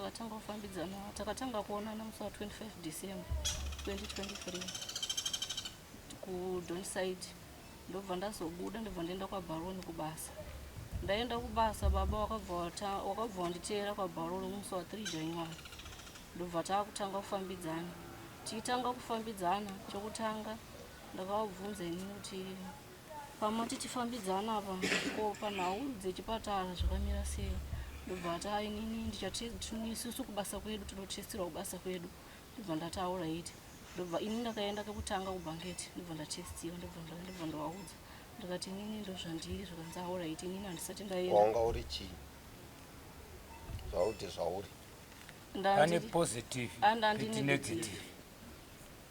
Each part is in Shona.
Ndakatanga kufambidzana, takatanga kuonana musi wa 25 December 2023 kuDonside. Ndobva ndazobuda ndobva ndaenda kwaBaroni kubasa. Ndaenda kubasa baba wakabva wakabva wanditeera kwaBaroni musi wa 3 January. Ndobva taakutanga kufambidzana. Tichitanga kufambidzana chokutanga ndakavabvunza ini kuti Pamati tifambidzana apa ko panhau dzechipatara zvakamira sei ndobva ati "Ah, inini ndichati isusu kubasa kwedu tinotestirwa kubasa kwedu ndobva ndati auraiti ndobva ini ndakaenda kekutanga kubhangeti ndobva ndatestiwa ndobva ndobva ndavaudza ndikati inini ndozvandiri zvikanzi auraiti inini handisati ndaenda Wanga uri chii? Zvauti zvauri. Pane positive Anda piti ndi negative. negative.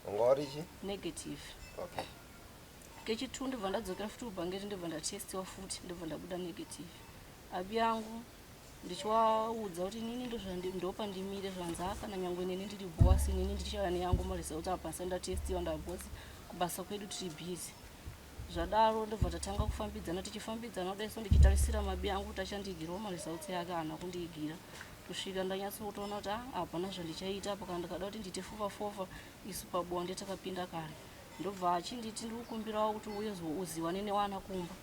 Wanga uri chii? Negative. Okay. Kechitwo ndobva ndadzokera futi kubhangeti ndobva ndatestiwa futi ndobva ndabuda negative. Abi yangu ndichiwaudza kuti inini ndopandimire zvanzi haa kana nyangwe neni ndiri bho asi inini ndichauya neyangu maresults apa asi ndatestiwa ndabhozi kubasa kwedu tiri busy. Zvadaro ndobva tatanga kufambidzana tichifambidzana kudai so ndichitarisira mabi angu kuti achandiigirawo maresults ake haana kundiigira kusvika ndanyatsokutoona kuti ah hapana zvandichaita apa kana ndikada kuti ndiite fofa fofa isu pabonde takapinda kare. Ndobva achinditi ndikukumbirawo kuti uuye uziwane newana kumba.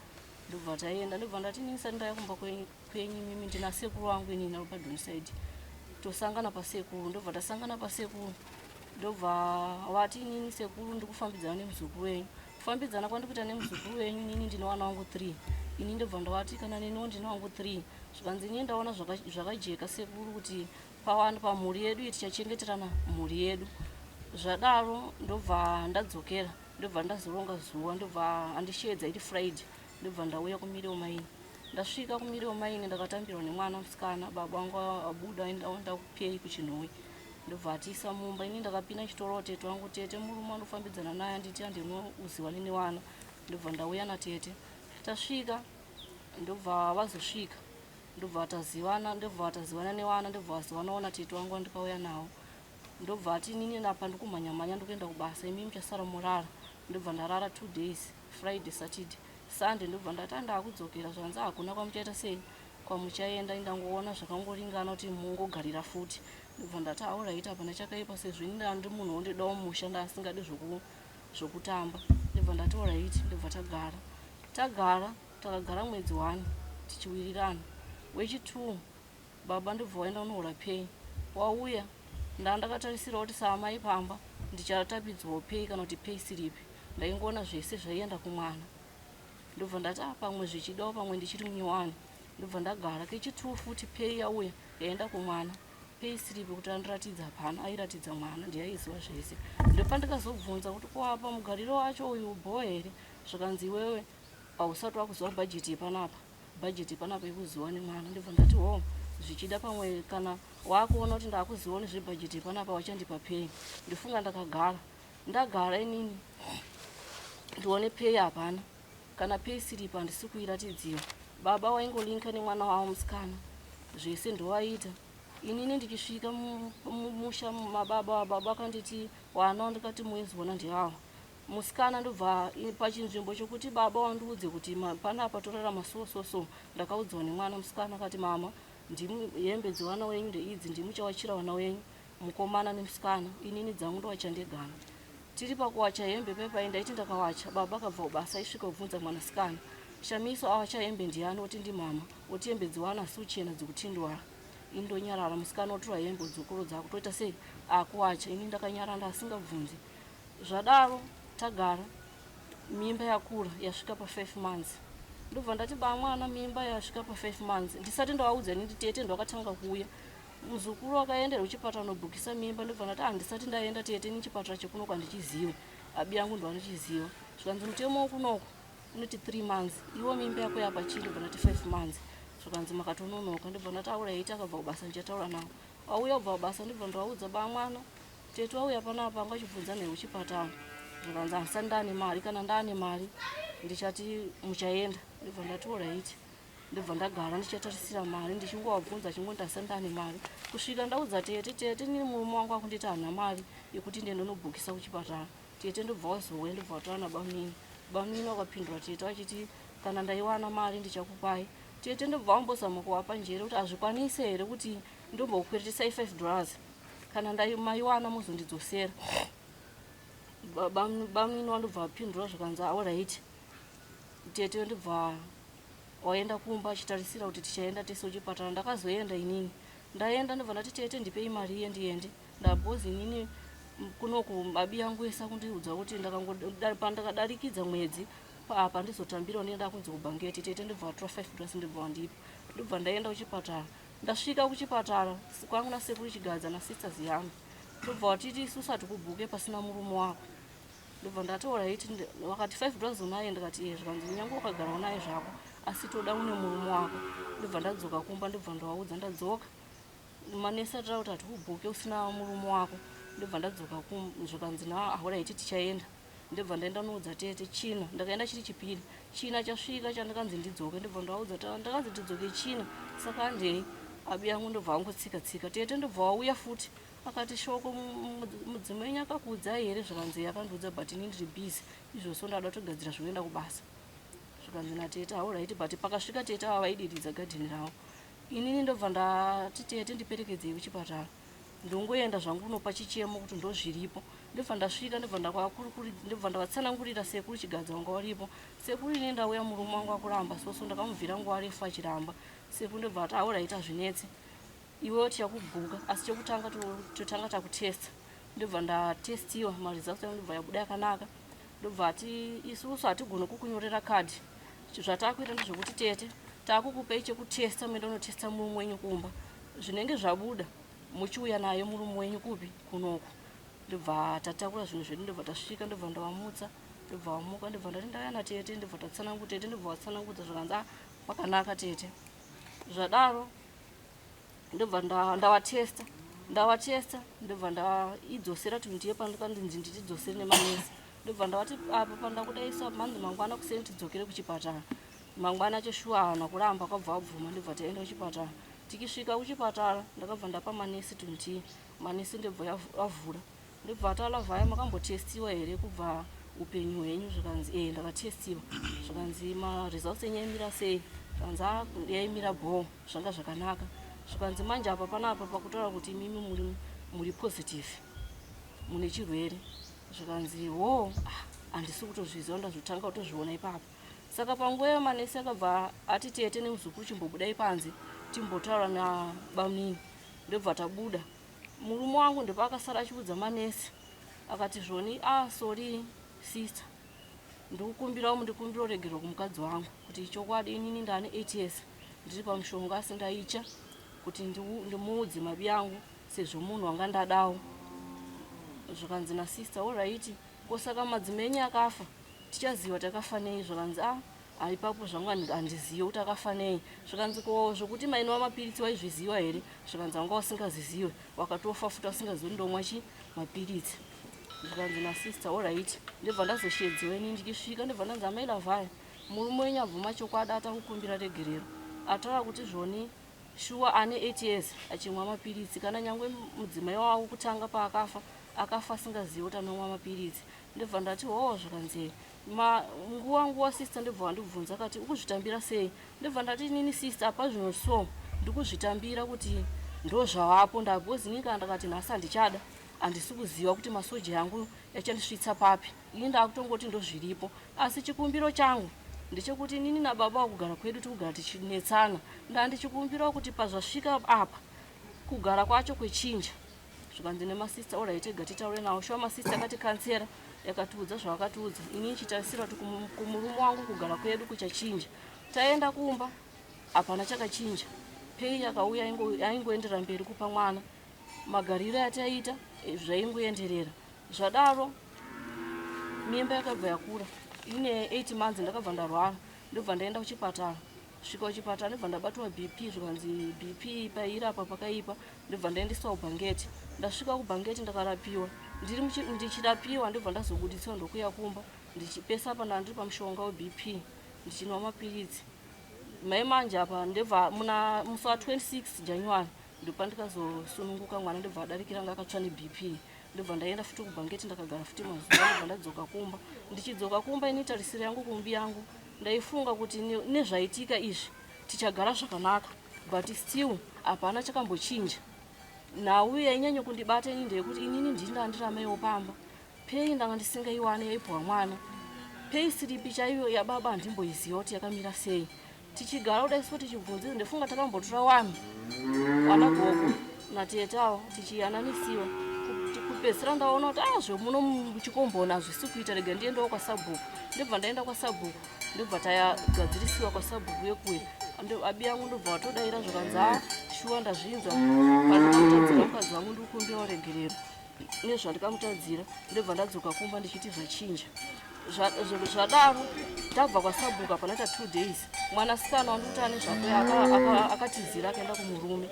Ndobva taenda ndobva ndati inini sati ndauya kumba kwenyu kwenyu imimi ndina sekuru wangu inini ari paDonside. Tosangana pasekuru ndobva tasangana pasekuru ndobva vati inini sekuru ndikufambidzana nemuzukuru wenyu. Kufambidzana kwandikuita nemuzukuru wenyu inini ndine wana wangu 3. Ini ndobva ndavati kana neniwo ndine wangu 3. Zvikanzi inini ndaona zvakajeka sekuru kuti Pavanhu pamhuri yedu iyi tichachengeterana mhuri yedu. Zvadaro ndobva ndadzokera ndobva ndazoronga zuva ndobva andisheedza iri Friday ndobva ndauya kuMiriwo Maini. Ndasvika kuMiriwo Maini ndakatambirwa nemwana musikana baba wangu abuda aenda kupay kuChinhoyi ndobva atiisa mumba ini ndakapinda chitoro tete wangu tete murume andofambidzana naye anditi andinouziwa newana ndobva ndauya natete tasvika ndobva vazosvika Ndobva tazivana ndobva tazivana nevana ndobva vazivanawo natete wangu wandikauya nawo ndobva ati inini napa ndikumhanya mhanya ndikuenda kubasa imi muchasara morara ndobva ndarara two days friday saturday sunday ndobva ndati andakudzokera zvanzi hakuna kwamuchaita sei kwamuchaenda ndangoona zvakangoringana kuti mungogarira futi ndobva ndati auraiti hapana chakaipa sezvo ini ndandi munhu wondidawo musha ndaasingadi zvokutamba ndobva ndati oraiti ndobva tagara tagara Takagara mwedzi one tichiwirirana. Wechi two baba ndobva waenda kunohora pay. Wauya ndandakatarisira kuti saamai pamba ndichatapidzwawo pay kana kuti pay slip. Ndaingoona zvese zvaienda kumwana. Ndobva ndati ah pamwe zvichidawo pamwe ndichiri munyowani. Ndobva ndagara. Kechi two futi pay yauya yaenda kumwana. Pay slip kuti andiratidza hapana airatidza mwana ndiye aiziva zvese. Ndopandikazobvunza kuti ko apa mugariro wacho uyu bhoo here zvikanzi iwewe Hausati wakuziva budget yepanapa budget yepanapa ikuziwa nemwana ndobva ndati hoo zvichida pamwe kana wakuona kuti ndakuziwa nezvebudget yepanapa wachandipa pay ndofunga ndakagara ndagara inini ndione pay hapana kana pay slip handisi kuiratidziwa baba waingolinka nemwana wavo musikana zvese ndowaita inini ndichisvika mumusha mababa baba akanditi wana ndikati muenziona ndeawa Musikana ndobva pachinzvimbo chokuti baba wandiudze kuti panapa torarama so so so ndakaudzwa nemwana musikana akati mama ndimi hembe dzevana wenyu ndeidzi ndimi muchawachira vana wenyu mukomana nemusikana inini dzangu ndowacha ndegana tiri pakuwacha hembe pepai ndaiti ndakawacha baba akabva kubasa aisvika kubvunza mwanasikana shamiso awacha hembe ndiani oti ndimama oti hembe dzewana asi uchena dzikutindwara ini ndonyarara musikana otora hembe odzokorodza akutoita sei akuwacha ini ndakanyarara ndasingabvunzi Zvadaro tagara mimba yakura yasvika pa 5 months ndobva ndati bamwana mimba yasvika pa 5 months ndisati ndavaudza ini tete ndovakatanga kuuya muzukuru akaendera kuchipatara nobhukisa mimba ndobva ndati handisati ah, ndaenda tete ini chipatara chekunoko handichiziwe abi yangu ndovanochiziva zvikanzi mutemo wekunoko unoti 3 months iwo mimba yako yapachii ndobva ndati 5 months zvikanzi makatononoka ndobva ndataura yaiti akabva kubasa ndichataura navo auya kubva kubasa ndobva ndaudza bamwana Tete wauya panapa anga achibvunza nekuchipatara zvikanzi handisati ndaane mari kana ndaane mari ndichati muchaenda ndobva ndati oraiti ndobva ndagara ndichatarisira mari ndichingovabvunza achingoti handisati ndaane mari kusvika ndaudza tete tete nini murume wangu akunditi haana mari yekuti ndiende ndonobhukisa kuchipatara tete ndobva wazouya ndobva wataura nabamunini bamunini wakapindura tete vachiti kana ndaiwana mari ndichakupai tete ndobva wambozama kuvapa njere kuti hazvikwanise here kuti Ndombokukweretesai $5, kana maiwana mozondidzosera. Bamnini wandobva vapindura zvikanzi alright. Tete ndobva waenda kumba achitarisira kuti tichaenda tese kuchipatara. Ndakazoenda inini, ndaenda ndobva ndati, "Tete, ndipei mari iye ndiende." Ndabhozi inini kunoku babi yangu yese akundiudza kuti pandakadarikidza mwedzi apa ndizotambira, ndinoenda kunzi kubhangeti. Tete ndobva vatora $5, ndobva wandipa, ndobva ndaenda kuchipatara. Ndasvika kuchipatara kwangu nasekuru Chigadza nasister Ziyambi, ndobva watiti, "Isusu hatikubhuke pasina murume wako." Ndobva ndati, "Alright." Vakati, "$5 unaye?" Ndikati, "Iye." Zvikanzi, "Nyange wakagara unaye zvako, asi toda une murume wako." Ndobva ndadzoka kumba, ndobva ndawaudza, ndadzoka, manesi atira kuti hatikubhuke usina murume wako. Ndobva ndadzoka, zvikanzi na, "Alright, tichaenda." Ndobva ndaenda noudza tete China. Ndakaenda chiri Chipiri. China chasvika chandakanzi ndidzoke, ndobva ndaudza, "Ndakanzi ndidzoke China, saka handei." Abi yangu ndobva angotsika tsika. Tete ndobva wauya futi, akati, "Shoko, mudzimai wenyu akakuudzai here?" Zvikanzi, "Akandiudza, but ini ndiri busy izvozvo, ndada kutogadzira zvekuenda kubasa." Zvikanzi natete, "Alright." But pakasvika tete ava, vaidiridza gadheni ravo. Inini ndobva ndati, "Tete, ndiperekedzei kuchipatara, ndongoenda zvangu unopa chichemo kuti ndo zviripo." Ndobva ndasvika, ndobva ndobva ndavatsanangurira sekuru Chigadza wanga waripo. "Sekuru, ini ndauya, murume wangu akuramba soso, ndakamubvira nguva refu achiramba." Sekuru ndobva ati, "Alright, hazvinetse, iwewo tichakubhuka, asi chekutanga totanga takutesta." Ndobva ndatestiwa, maresults angu ndobva yabuda yakanaka. Ndobva ati, "Isusu hatigoni kukunyorera kadhi. Zvatakuita ndezvekuti, tete, taakukupei chekutesta, muenda unotesta murume wenyu kumba. Zvinenge zvabuda muchiuya naye murume wenyu kupi? Kunoku." Ndobva tatakura zvinhu zvedu, ndobva tasvika, ndobva ndavamutsa, ndobva vamuka. Ndobva ndati, "Ndauya natete." Ndobva tatsanangura, tete ndobva vatsanangudza, zvakanzi, "A, pakanaka, tete." Zvadaro ndobva ndavatesta, ndavatesta, ndobva ndaidzosera kuti ndiye pandikandinzi nditidzosere nemanesi. Ndobva ndavati, "Apa pandakudaisa, manzi mangwana kuseni tidzokere kuchipatara." Mangwana acho shuwa haana kuramba, akabva abvuma. Ndobva taenda kuchipatara. Tikisvika kuchipatara, ndakabva ndapa manesi tunti. Manesi ndobva avhura, ndobva atalavhaya, "Makambotestiwa here kubva upenyu hwenyu?" Zvikanzi, "E, ndakatestiwa." Zvikanzi, "Maresults enyu aimira sei?" Zvikanzi, "A, yaimira bho, zvanga zvakanaka." Zvikanzi, "Manje apa panapa pakutaura kuti imimi muri positive, mune chirwere." Zvikanzi, "Ho, handisi kutozviziva, ndazotanga kutozviona ipapo." Saka panguva iyo manesi akabva ati, "Tete nemuzukuru, chimbobudai panze timbotaura nabamnini." Ndobva tabuda. Murume wangu ndopaakasara achiudza manesi, akati zvoni, "A, sorry sister, ndikukumbirawo mundikumbira uregerero kumukadzi wangu kuti chokwadi inini ndane 8 years ndiri pamushonga, asi ndaicha kuti ndimuudze mabi angu sezvo munhu wanga ndadawo." Zvikanzi nasister, "Alright, ko saka madzimai enyu akafa tichaziva takafa nei?" Zvakanzi, "A, ipapo zvangu handizivi kuti akafa nei." Zvikanzi, "Ko zvokuti mainwa mapiritsi waizviziva here?" Zvikanzi, "Wanga usingaziziwe, wakatofa futi usingazivi kuti ndomwa chi mapiritsi." Zvikanzi nasister, "Alright." Ndobva ndazoshedziwa ini. Ndichisvika, ndobva ndanzi, "Amai Lavhaya, murume wenyu abvuma chokwadi, atakukumbira regerero, ataura kuti zvoni shuwa ane 8 years achimwa mapiritsi, kana nyangwe mudzimai wavo kutanga paakafa, akafa asingazivi kuti anomwa mapiritsi." Ndobva ndati, "Ho." Zvikanzi, "Nguva nguva sister ndobva wandibvunza akati, ukuzvitambira sei?" Ndobva ndati, "Inini sister, apa zvino so ndikuzvitambira kuti ndo zvavapo ndabhozi. Ini kana ndakati nhasi handichada, handisi kuziva kuti masoja yangu yachandisvitsa papi. Ini ndakutongoti ndo zviripo, asi chikumbiro changu ndechekuti inini nababa wakugara kwedu tikugara tichinetsana. Ndandichikumbirawo kuti pazvasvika apa kugara kwacho kwechinja." Zvikanzi nemasista, "Alright, ega titaure nawo." Shuwa masista akati kansera yakatiudza zvavakatiudza. Ini chitarisira kuti kumurume wangu kugara kwedu kuchachinja. Taenda kumba, hapana chakachinja. Pei yakauya aingoenderera mberi kupa mwana, magariro ataiita zvaingoenderera zvadaro. Mimba yakabva yakura ine 8 months. Ndakabva ndarwara, ndobva ndaenda kuchipatara. Svika kuchipatara, ndobva ndabatwa BP. Zvikanzi BP pairapa pakaipa. Ndobva ndaendeswa kubhangeti. Ndasvika kubhangeti, ndakarapiwa. Ndiri ndichirapiwa, ndobva ndazobuditswa, ndokuya kumba. Ndichipesa apa ndandiri pamushonga weBP, ndichinwa mapiritsi. Mai manje apa ndobva muna musi wa26 January ndopandikazosununguka mwana, ndobva adarikira, anga akatsva neBP. Ndobva ndaenda futi kubhangeti, ndakagara futi mazuva, ndobva ndadzoka kumba. Ndichidzoka kumba, ini tarisiro yangu kumbi yangu ndaifunga kuti nezvaitika izvi tichagara zvakanaka. But still hapana chakambochinja. Nhau yainyanya kundibata ini ndeyekuti inini ndini ndandiri amaiwo pamba. Pay ndanga ndisingaiwane yaipuwa mwana. Pay slip chaiyo yababa handimboiziva kuti yakamira sei. Tichigara kudai so tichibvunzira ndofunga takambotora wanhu wana gogo natete ava tichiyananisiwa. Kupedzisira ndaona kuti ah zvemuno muchikombona hazvisi kuita rega ndiendewo kwasabhuku. Ndobva ndaenda kwasabhuku ndobva tayagadzirisiwa kwasabhuku yekuya. Abi yangu ndobva watodaira zvakanzi ah shuwa ndazvinzwa. Pandakatadzira mukadzi wangu ndikukumbira regerero nezvandikamutadzira ndobva ndadzoka kumba ndichiti zvachinja. Zvadaro tabva kwasabhuku panoita 2 days mwanasikana wandikuti ane zvake akatizira akaenda kumurume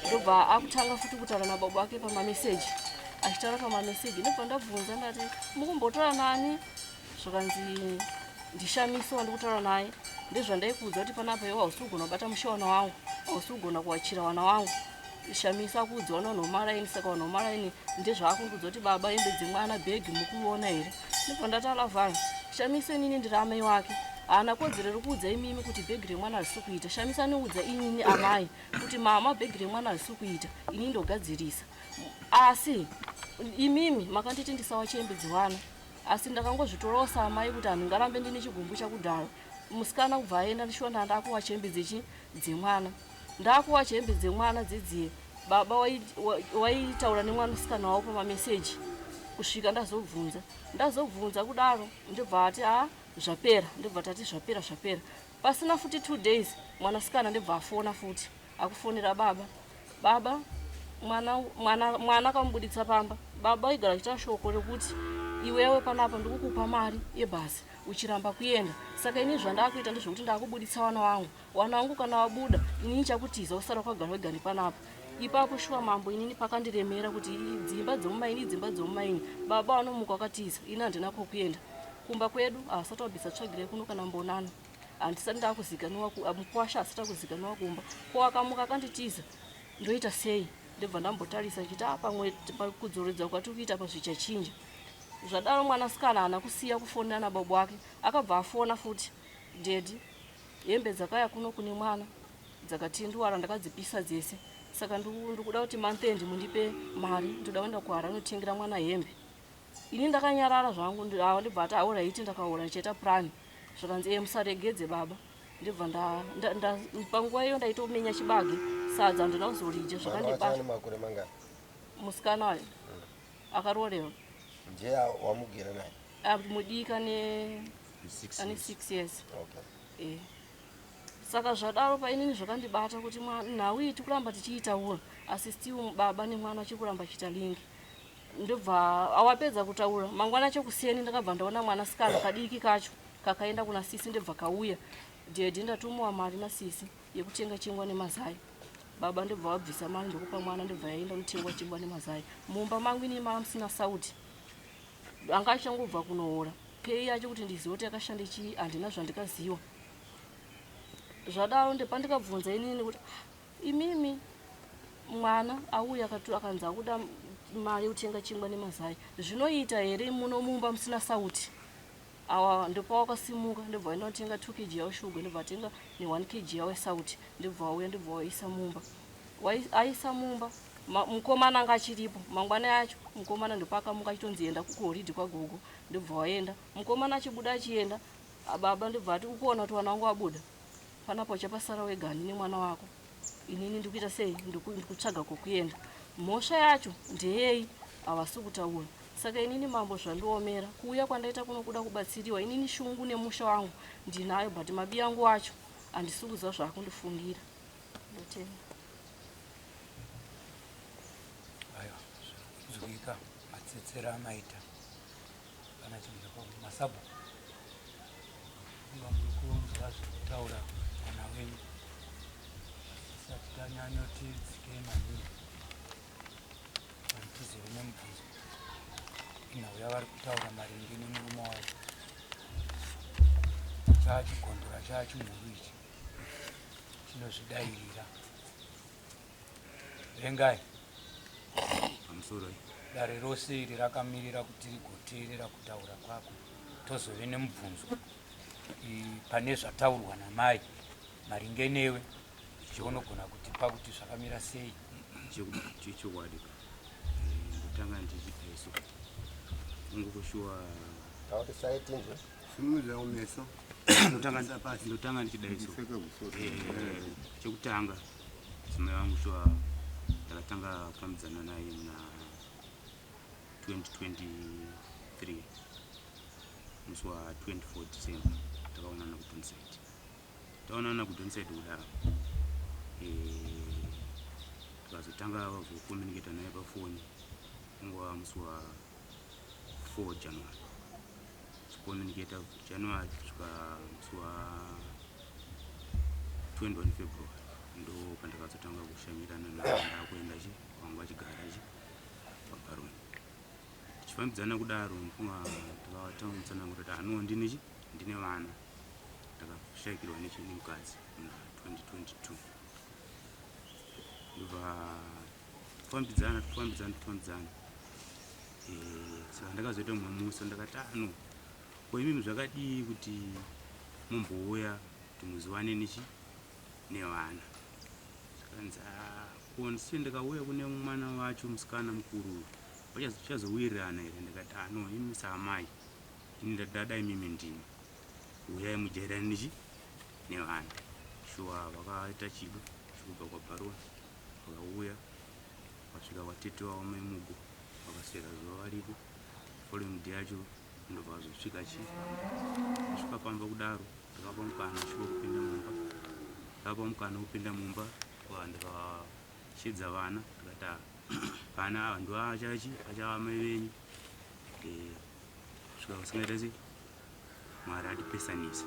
ndobva akutanga futi kutaura nababa wake pamameseji achitaura pamameseji ndobva ndabvunza ndati mukumbotaura nani zvakanzi ndishamiso wandikutaura naye ndezvandaikuudza kuti panapa iwe hausi kugona kubata mushe wana wangu hausi kugona kuwachira wana wangu Shamiso akuudza wana vanhu vemaraini saka vanhu vemaraini ndezvaakundiudza kuti baba hembe dzemwana bhegi mukuiona here ndobva ndati alavhani Shamiso inini ndiri amai wake haana kodzero rekuudza imimi kuti bhegi remwana harisi kuita Shamiso anoudza inini amai kuti mama bhegi remwana harisi kuita inini ndogadzirisa asi imimi makanditi ndisawache hembe dzewana asi ndakangozvitorawo saamai kuti handingarambe ndine chigumbu chakudhara musikana kubva aenda ndishuwa ndandakuwacha hembe dzechi dzemwana Ndakuwacha hembe dzemwana dzedziye baba waitaura nemwanasikana wavo pamameseji kusvika ndazobvunza ndazobvunza kudaro ndobva ati a zvapera ndobva tati zvapera zvapera pasina futi two days mwanasikana ndobva afona futi akufonera baba baba mwana mwana mwana akamubuditsa pamba baba aigara achiita shoko rekuti iwewe panapa ndikukupa mari yebhasi uchiramba kuenda saka ini zvandakuita ndezvekuti ndakubuditsa vana vangu Wana wangu kana wabuda inini chakutiza usara wakagara wega nepanapa. Ipapo shuwa mambo inini pakandiremera kuti dzimba dzemumaini dzimba dzemumaini baba wanomuka wakatiza ini handina kokuenda. Kumba kwedu havasati wabvisa tsvagire kuno kana mbonana. Handisati ndakuzikanwa mukwasha asati akuzikanwa kumba. Ko akamuka akanditiza ndoita sei? Ndobva ndambotarisa ndichiti ah pamwe kudzoredza kwatiri kuita apa zvichachinja. Zvadaro mwanasikana haana kusiya kufonera nababa wake akabva afona futi daddy Hembe dzakauya kuno kune mwana dzakatinduwara ndakadzipisa dzese saka ndikuda kuti month end mundipe mari ndoda kuenda kuHarare notengera mwana hembe. Ini ndakanyarara zvangu ava ndibva ati auraiti ndakaura ndichaita plan zvakanzi e musaregedze baba ndibva panguva iyo ndaitomenya chibage sadza handina kuzoridya zvakandibata. Musikana wayo akarorewa ndiye wamugere naye mudiki ane ane 6 years okay. eh. Saka zvadaro painini zvakandibata kuti nhau iyi tikuramba tichiitaura asi still baba nemwana achikuramba achiita lingi ndobva awapedza kutaura mangwana chekuseni ndakabva ndaona mwana sikana kadiki kacho kakaenda kuna sisi ndobva kauya dhedhi ndatumiwa mari nasisi yekutenga chingwa nemazai baba ndobva vabvisa mari ndokupa mwana ndobva yaenda notengwa chingwa nemazai mumba mangu ini mava musina sauti anga achangobva kunohora pay yacho kuti ndizive kuti yakashanda chii handina zvandikaziwa zvadaro ndepandikabvunza inini kuti ah, imimi mwana auya akanzi akuda mari yekutenga chingwa nemazai zvinoita here muno mumba musina sauti awa ndopawakasimuka ndobva waenda kutenga 2 kg yawo shuga ndobva atenga ne 1 kg yawo sauti ndobva wauya ndobva waisa mumba aisa mumba mukomana anga achiripo mangwana yacho mukomana ndopaakamuka achitonzi enda kukoridhi kwagogo ndobva waenda mukomana achibuda achienda baba ndobva ati ukuona kuti wana wangu wabuda panapa uchapasara wegani nemwana wako inini ndikuita sei ndikutsvaga kokuenda mhosva yacho ndeyei havasi kutaura saka inini mambo zvandiomera kuuya kwandaita kuno kuda kubatsiriwa inini shungu nemusha wangu ndinayo but mabi angu acho handisi kuziva zvaakundifungira ndotenda Aiwa, zvirikuzwika matsetsera amaita kana chinhu chakaoma masabhuku kunga muri kunzwa zviri kutaura mwana wenyu tisati tanyanyoti dzikei maningi vanhu tizove nemubvunzo inhau yavari kutaura maringe nemurume wavo chaachigondora chaachimhuru ichi chinozvidairira Vengai. Pamusoro. Dare rose iri rakamirira kuti rigoteerera kutaura kwako tozove nemubvunzo pane zvataurwa namai maringe newe. Chaunogona kutipa kuti zvakamira sei? Chechokwadi ndotanga ndichipeso ungokushuwa. Taurisai tinzwe. Simudza kumeso. Ndotanga ndichidai so. Chekutanga, mudzimai wangu shuwa ndakatanga kufambidzana naye muna 2023, musi wa24 December. Takaonana kuDonside. Taonana kuDonside kudaro, tikazotanga kucommunicata naye pafoni unguva musi wa4 January. Chicommunicata January kusvika musi wa21 February, ndo pandakazotanga kushamirana naye. Ndakuenda chi wangu achigara chi paBaroni. Tichifambidzana kudaro, mufunga takatanga kutsanangura kuti anuwo ndine chi ndine vana, ndakashayikirwa nechi nemukadzi muna 2022. Ndobva kufambidzana, kufambidzana, kufambidzana. Saka ndakazoita mumwe musi, ndakati, "Ano ko imimi zvakadii kuti mumbouya kuti muziwane nechi nevana?" Zvikanzi, "Ah, ko ndisiye ndikauya kune mwana wacho musikana mukuru uyu vachazowirirana here?" Ndikati, "Ano imi saamai, ini ndada imimi, ndini uyai mujairane nechi nevana." Shuwa vakaita chido chekubva kwaBharoni, vakauya, vasvika kwatete wavo Mai Mugo, vakaswera zuva varipo. Following day yacho ndobva vazosvika chi pamba. Vasvika pamba kudaro, ndakapa mukana shuwa kupinda mumba. Ndakapa mukana wekupinda mumba, ndikashedza vana, ndikati, "Ah, vana ava ndo achachi achava mai venyu kusvika kusingaita sei Mwari atipesanisa."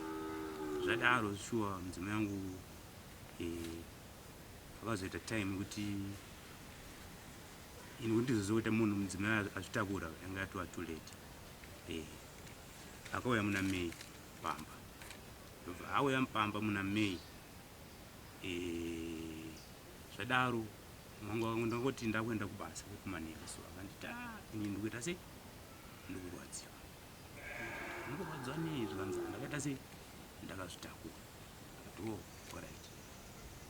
Zvadaro, shuwa mudzimai wangu akazoita time kuti ini kuti ndizozoita munhu mudzimai azvitakura yanga yatova too late. Akauya muna May pamba. Ndobva auya pamba muna May. Zvadaro mangu ndangoti ndakuenda kubasa kumanheru, so akanditi, "Ah, ini ndikuita sei, ndikurwadziwa." "Ndikurwadziwa nei?" Zvikanzi, "Ndakaita sei, ndakazvitakura." Akati, "Oh, alright."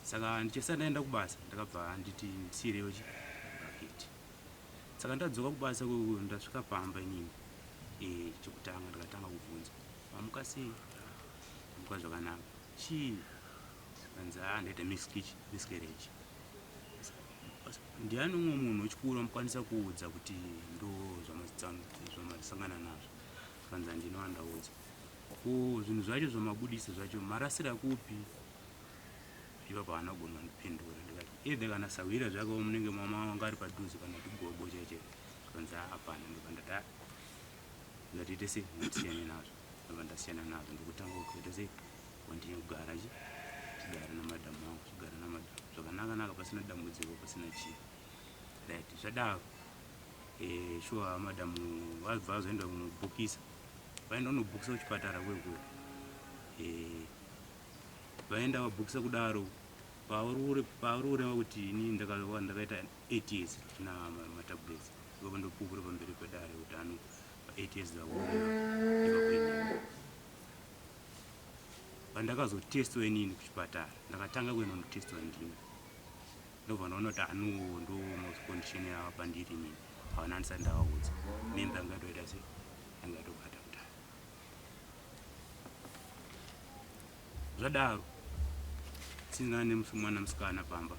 Saka ndichisati ndaenda kubasa, ndakabva nditi ndisiyirewo chi bhaketi. Saka ndadzoka kubasa, ndasvika pamba inini, chekutanga ndakatanga kubvunza, "Mamuka sei?" "Muka zvakanaka. Chii?" Zvikanzi, "A, ndaita miscarriage." "Ndiani umwe munhu wechikuru amukwanisa kuudza kuti ndo zvamasangana nazvo?" Zvikanzi, "Handina wandaudza." "Ko zvinhu zvacho zvamabudisa zvacho marasira kupi?" Ipapo haana kugona kundipindura. Ndikati, "Either kana sahwira zvake munenge mama wanga ari padhuze, kana kuti gogo chaicho." Zvikanzi, "Hapana." Ndobva ndati, "Ah, ngatiite sei, ngatisiyane nazvo." Ndobva ndasiyana nazvo, ndokutanga kuita sei, continue kugara chi chigara namadhamu wangu, chigara namadhamu zvakanaka naka, pasina dambudziko, pasina chii. Right, zvadaro, sure madhamu vabva vazoenda kunobhukisa. Vaenda kunobhukisa kuchipatara kwekwe. Vaenda vabhukisa kudaro, pauri kureva kuti ini ndakaita 8 years tina matablets. Ipapo ndopupura pamberi pedare kuti ano pa 8 years dzakureva ipapo inini pandakazotestwa inini kuchipatara, ndakatanga kuenda kundotestwa ndini, ndobva ndaona kuti anuwo ndo condition yava pandiri inini. Havana, ndisati ndavaudza, mimba yanga yatoita sei, yanga yatobata kudaro. Zvadaro, sinzana nemwana musikana pamba,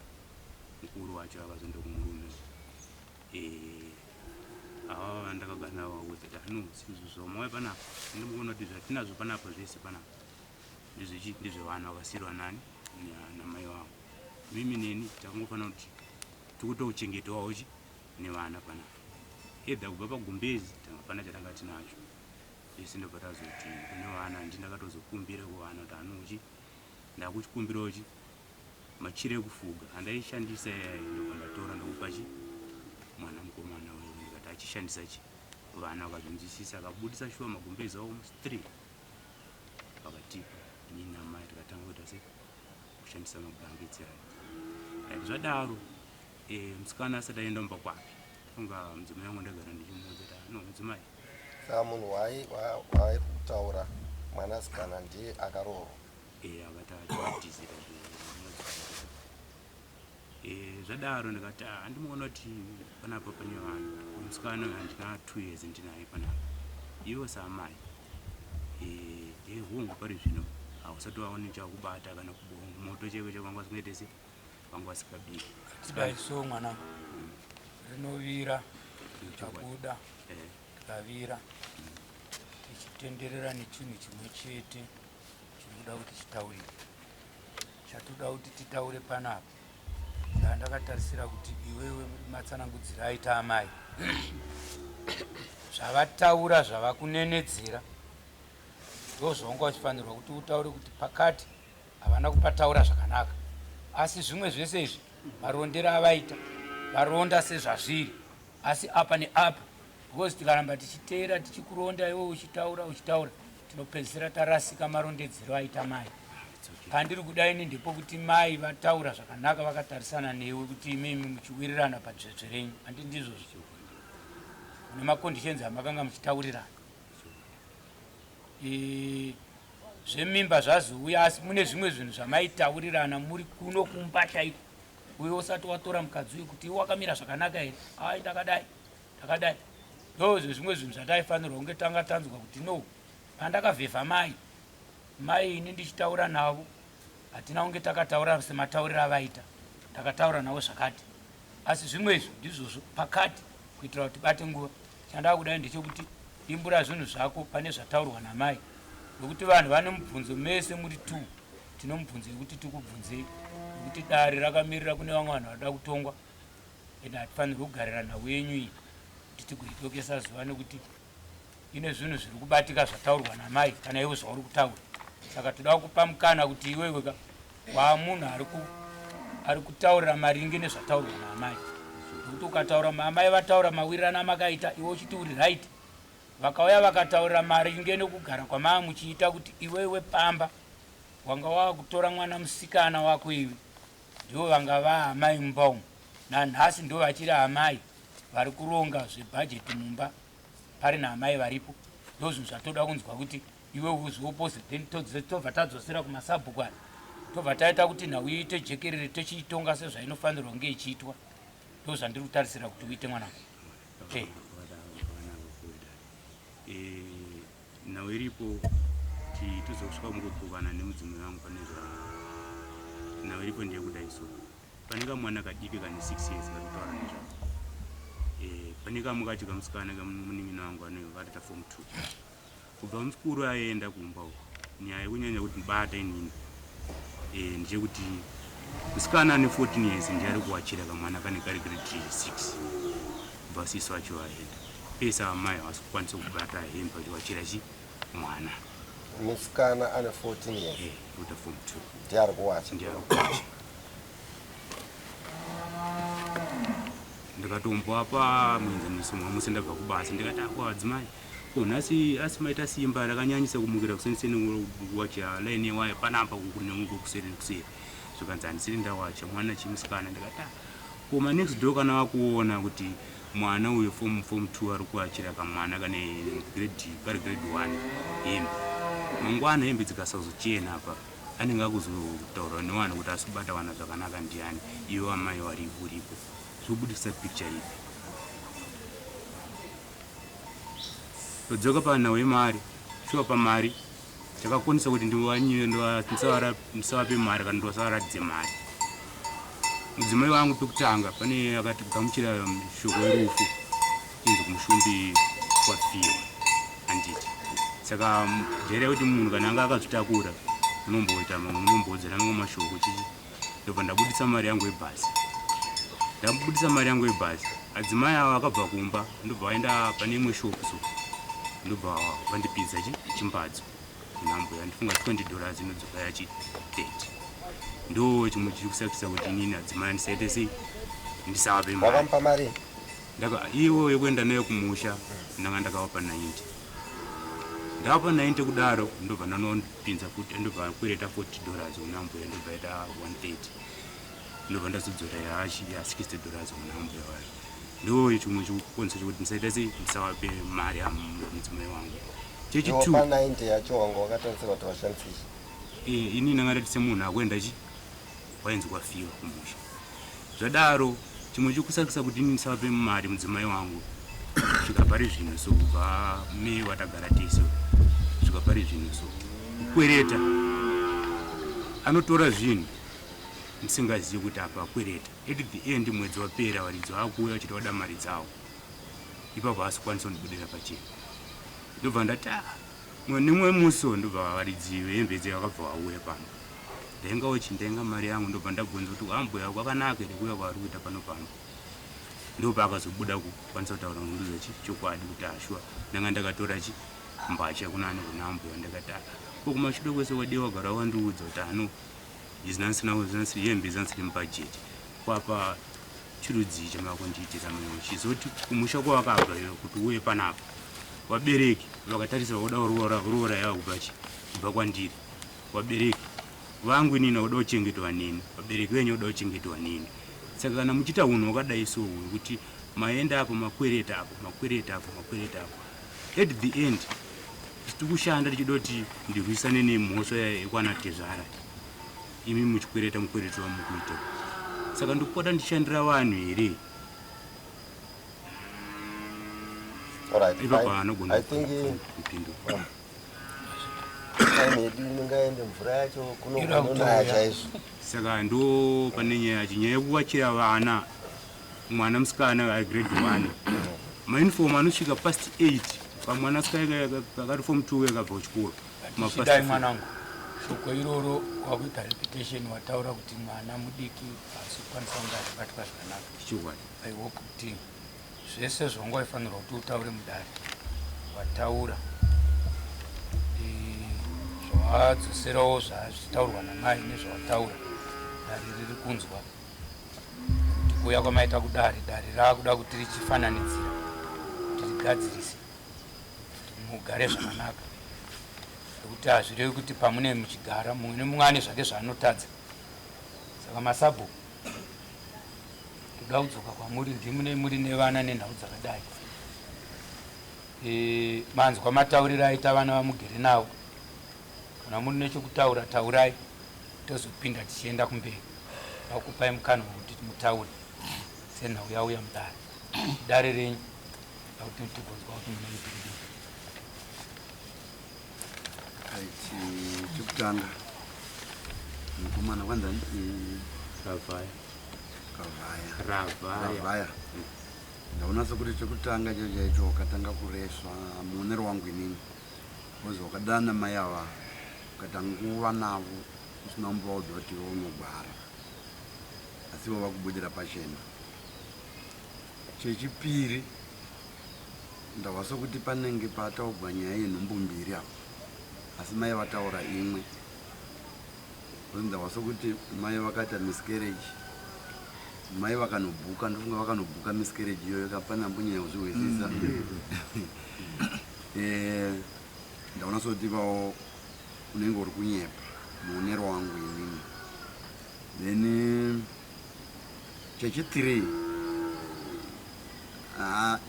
mukuru wacho akazoenda kumurume. Ava vandakagara navo vaudza kuti, "Ano sinzvo zvamauya panapa, ndinokuona kuti zvatinazvo panapa zvese panapa ndezvechi ndezvevana vakasiyirwa nani namai vavo. Mimi neni takangofanira kuti tikutochengetawo chi nevana panapa, either kubva pagumbezi tangapana chatanga tinacho zvese." Ndobva tazoti kune vana, ndi ndakatozokumbira kuvana kuti anochi ndakuchikumbirawo chi machira ekufuga andaishandisa iyaya. Ndobva ndatora, ndokupa chi mwana mukomana uyu, ndikati achishandisa chi. Vana vakazvinzwisisa, akabudisa shuwa magumbezi almost three, vakatipa inini namai, tikatanga kuita sei, kushandisa mablankets aya. Right, zvadaro, musikana asati aenda mumba kwake, funga mudzimai wangu ndagara ndichimuudza kuti, "Ah, no, mudzimai." Saka munhu waari kutaura mwanasikana ndiye akaroorwa? Akati achivatizira. Eh, zvadaro ndikati ah, handimuona kuti panapa pane vanhu musikana uyu handina 2 years ndinaye panapa ivo saamai. Eh, hongu pari zvino hausati waone chakubata kana moto cheko chako vanga vasingaite se vanga vasikabiki. Tidai so mwanangu, rinovira tabuda tikavira tichitenderera nechinhu chimwe chete chinoda kuti chitaurike. Chatoda kuti titaure panapa, ndandakatarisira kuti iwewe matsanangudziro aita amai zvavataura zvavakunenedzera ndo zvaunga uchifanirwa kuti utaure kuti pakati havana kupataura zvakanaka, asi zvimwe zvese izvi marondero avaita varonda sezvazviri, asi apa neapa, because tikaramba tichiteera tichikuronda iwe uchitaura uchitaura tinopedzisira tarasika marondedzero aita mai. Pandiri kuda ini ndepokuti mai vataura zvakanaka vakatarisana newe kuti imimi muchiwirirana padzvetsve renyu, handi ndizvozvo? Mune maconditions amakanga muchitaurirana. Zvemimba zvazouya, asi mune zvimwe zvinhu zvamaitaurirana muri kuno kumba chaiko, uye usati watora mukadzi uyu, kuti iwe wakamira zvakanaka here? Ai, ndakadai ndakadai. Ndozvo zvimwe zvinhu zvataifanirwa kunge tanga tanzwa kuti no, pandakavhevha mai mai ini ndichitaura navo hatina kunge takataura sematauriro avaita, takataura navo zvakati, asi zvimwe izvo ndizvozvo pakati kuitira kuti tibate nguva. Chandaa kudai ndechekuti dimbura zvinhu zvako pane zvataurwa namai, nokuti vanhu vane mubvunzo mese muri two, tinomubvunzo yekuti tikubvunzei, nokuti dare rakamirira kune vamwe vanhu vanoda kutongwa, ende hatifanirwi kugarira nhau yenyu iyi kuti tigoitokesa zuva, nekuti ine zvinhu zviri kubatika zvataurwa namai kana iwe zvauri kutaura. Saka toda kupa mukana kuti iwewe ka waamunhu ari kutaurira maringe nezvataurwa naamai, nokuti ukataura maamai vataura mawirirano amakaita, iwe uchiti uri right, vakauya vakataurira maringe nekugara kwamaa muchiita kuti iwewe pamba wanga wakutora mwana musikana wako, iwe ndivo vanga vaamai mumba umu, nanhasi ndo vachiri amai vari kuronga zvebhajeti mumba pari naamai varipo. Ndo zvinhu zvatoda kunzwa kuti iwe uzviopose, then tobva tadzosera kumasabhuku aya, tobva taita kuti nhau iite jekerere, tochiitonga sezvainofanirwa kunge ichiitwa. Ndo zvandiri kutarisira kuti uite, mwanangu. Nhau iripo tizosvika kungopokana nemudzimai wangu pane zva nhau iripo ndeyekudai so pane kamwana kadiki kane 6 years kari kutaura nezvako. Pane kamwe kacho kamusikana kamunin'ina wangu anoita form 2. Kubva mukuru aenda kumba uko, nyaya yekunyanya kuti ndibata inini ndechekuti musikana ane 14 years ndiye ari kuwachira kamwana kane kari grade 6 kubva sisi wacho vaenda. Pese amai havasi kukwanisa kubata hembe vachiwachira chi mwana. Musikana ane 14 years? Kuita form 2. Ndiye ari kuwacha? Ndiye ari kuwacha. Ndikatombovapa muenzaniso mwamusi ndabva kubasa, ndikati akwa adzimai ko nhasi asi maita simba rakanyanyisa kumukira kuseni kuwacha laini yewaya panapa kuneuko kuseri nekuseri. Zvikanzi handisiri ndawacha, mwana chimusikana. Ndikati ah, ko manext door kana vakuona kuti mwana uyo form 2 ari kuachira kamwana kane grade kari grade 1 hembe, mangwana hembe dzikasazochena apa anenge akuzotaurwa nevanhu kuti asi kubata vana zvakanaka ndiani, iwe amai waripo uripo, zvobudisa picture ipi? Todzoka panhau yemari. Shuwa pamari chakakwanisa kuti ndisavape mari kana ndosavaratidze mari mudzimai wangu. Pekutanga pane akatigamuchira shoko yerufu inzi kumushumbi kwafiwa, handiti? Saka jaira kuti munhu kana anga akazvitakura unomboita unomboudzana mamwe mashoko chichi. Ndobva ndabudisa mari yangu yebhasi. Ndabudisa mari yangu yebhasi, adzimai ava akabva kumba, ndobva vaenda pane imwe shop, so ndobva vandipinza chimbadzo nhambo yandifunga $20 inodzoka yachi 30. Ndo chimwe chiri kusakisa kuti inini adzimai ndisaite sei, ndisavape mari. Wakamupa mari? Iwo yekuenda nayo kumusha ndanga ndakavapa 90. Ndavapa 90 kudaro, ndobva ndanopinza futi, ndobva kwereta $40 kuna mbuya, ndobva yaita 130, ndobva ndazodzora yachi ya $60 kuna mbuya wayo. Ndo chimwe chikukonzesa chekuti ndisaita sei, ndisavape mari yamudzimai wangu. Chechi2 Pa 90 yacho wanga wakatarisira kuti vashandise chi? Ini ndanga ndati semunhu akuenda chi wainzi kwafiwa kumusha. Zvadaro chimwe chokusakisa kuti ini ndisavape mari mudzimai wangu kusvika pari zvino so kubva May watagara tese kusvika pari zvino so kukwereta anotora zvinhu musingazivi kuti apa akwereta at the end mwedzi wapera varidzi vakuuya vachiti vada mari dzavo ipapo haasi kukwanisa kundibudira pachena ndobva ndati ah, nemwe musi ndobva varidzi vehembe dze vakabva vauya pano ndainga uchindenga mari yangu ndobva ndabvunza kuti ambuya kwakanaka here kuuya kwaari kuita pano pano ndopaakazobuda kukwanisa kutaura kundiudza chi chokwadi kuti ashuwa ndanga ndakatora chi mbatya kunani kuna ambuya ndakati ah, ko kumashure kwese wadii wagara wandiudza kuti ano izinansina hembe izansiri mubhajeti kwapa chirudzii chamakundiitira mumwe chizoti kumusha kwawakabva iwe kuti uye panapa vabereki vakatarisa vakuda kuroora roora yava kubva chi kubva kwandiri vabereki vangu inini vakuda kuchengetwa neni vabereki venyu vakuda kuchengetwa neni saka kana muchiita unhu hwakadai so hwekuti maenda apo makwereta apo makwereta apo makwereta apo at the end tiri kushanda tichida kuti ndirwisane nemhosva yekwana tezvara imi muchikwereta mukwereti wamukuita saka ndikupota ndichishandira vanhu here ipapo anogona kupindura time yedu inongaende mvura yacho kunonaya chaizvo saka ndo pane nyaya yacho nyaya yekuwachira vana mwana musikana ari grade 1 mauniform anosvika past 8 pamwana akari form 2 akabva kuchikoro Chidai mwanangu, shoko iroro wakuita repetition, wataura kuti mwana mudiki haasi kukwanisa kunge achibatwa zvakanaka. Chokwadi. I hope kuti zvese zvawanga waifanirwa kuti utaure mudare wataura, zvawadzoserawo zvazvitaurwa namai nezvawataura, dare riri kunzwa kuti kuuya kwamaita kudare, dare raakuda kuti richifananidzira kuti rigadzirise kuti mugare zvakanaka, nekuti hazvirevi kuti pamune muchigara mumwe nemumwe ane zvake zvaanotadza. Saka masabhuku ndoda kudzoka kwamuri, ndimune muri nevana nenhau dzakadai. Manzwa matauriro aita vana vamugere navo, kana muri nechekutaura taurai, tozopinda tichienda kumberi. Vakupai mukana wekuti mutaure senhau yauya mudare, dare renyu akuti tigonzwa kuti munenge kudii. Chekutanga mukomana kwanza Ravhaya. Kavhaya. Ravhaya. Ravhaya. Ndaona sekuti chekutanga chaicho chaicho wakatanga kuresva muonero wangu inini, because wakadana mai ava ukaita nguva navo usina kumbovaudza kuti iwe unogwara, asi ivo vakubudira pachena. Chechipiri ndahwa sekuti panenge pataugwa nyaya yenhumbu mbiri apa, asi mai vataura imwe. Ndahwa sekuti mai vakaita miscarriage, mai vakanobhuka, ndofunga vakanobhuka miscarriage iyoyo kapana mbonyanya kuzvihwisisa. Ndaona sekuti vawo unenge uri kunyepa muonero wangu inini. Then chechi3,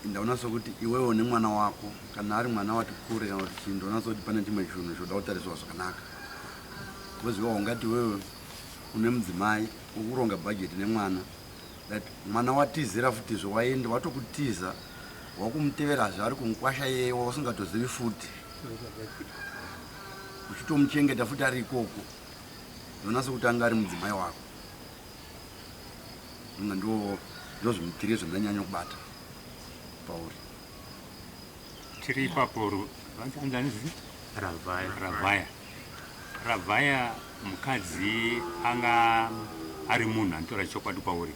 ndaona sekuti iwewo nemwana wako, kana ari mwana wati kure kana kuti chii, ndaona sekuti pane chimwe chinhu choda kutariswa zvakanaka, because iwe ungati iwewe une mudzimai ukuronga bhajeti nemwana, that mwana watizira futizve, waenda watokutiza, wakumuteverazve ari kumukwasha iyeye wausingatozivi futi, uchitomuchengeta futi ari ikoko. Ndoona sekuti anga ari mudzimai wako. Inga ndo ndozvimutiri zvandanyanya kubata pauri. Tiri ipapo vanzanizi Ravhaya. Ravhaya. Ravhaya, mukadzi anga ari munhu anotaura chokwadi kwauri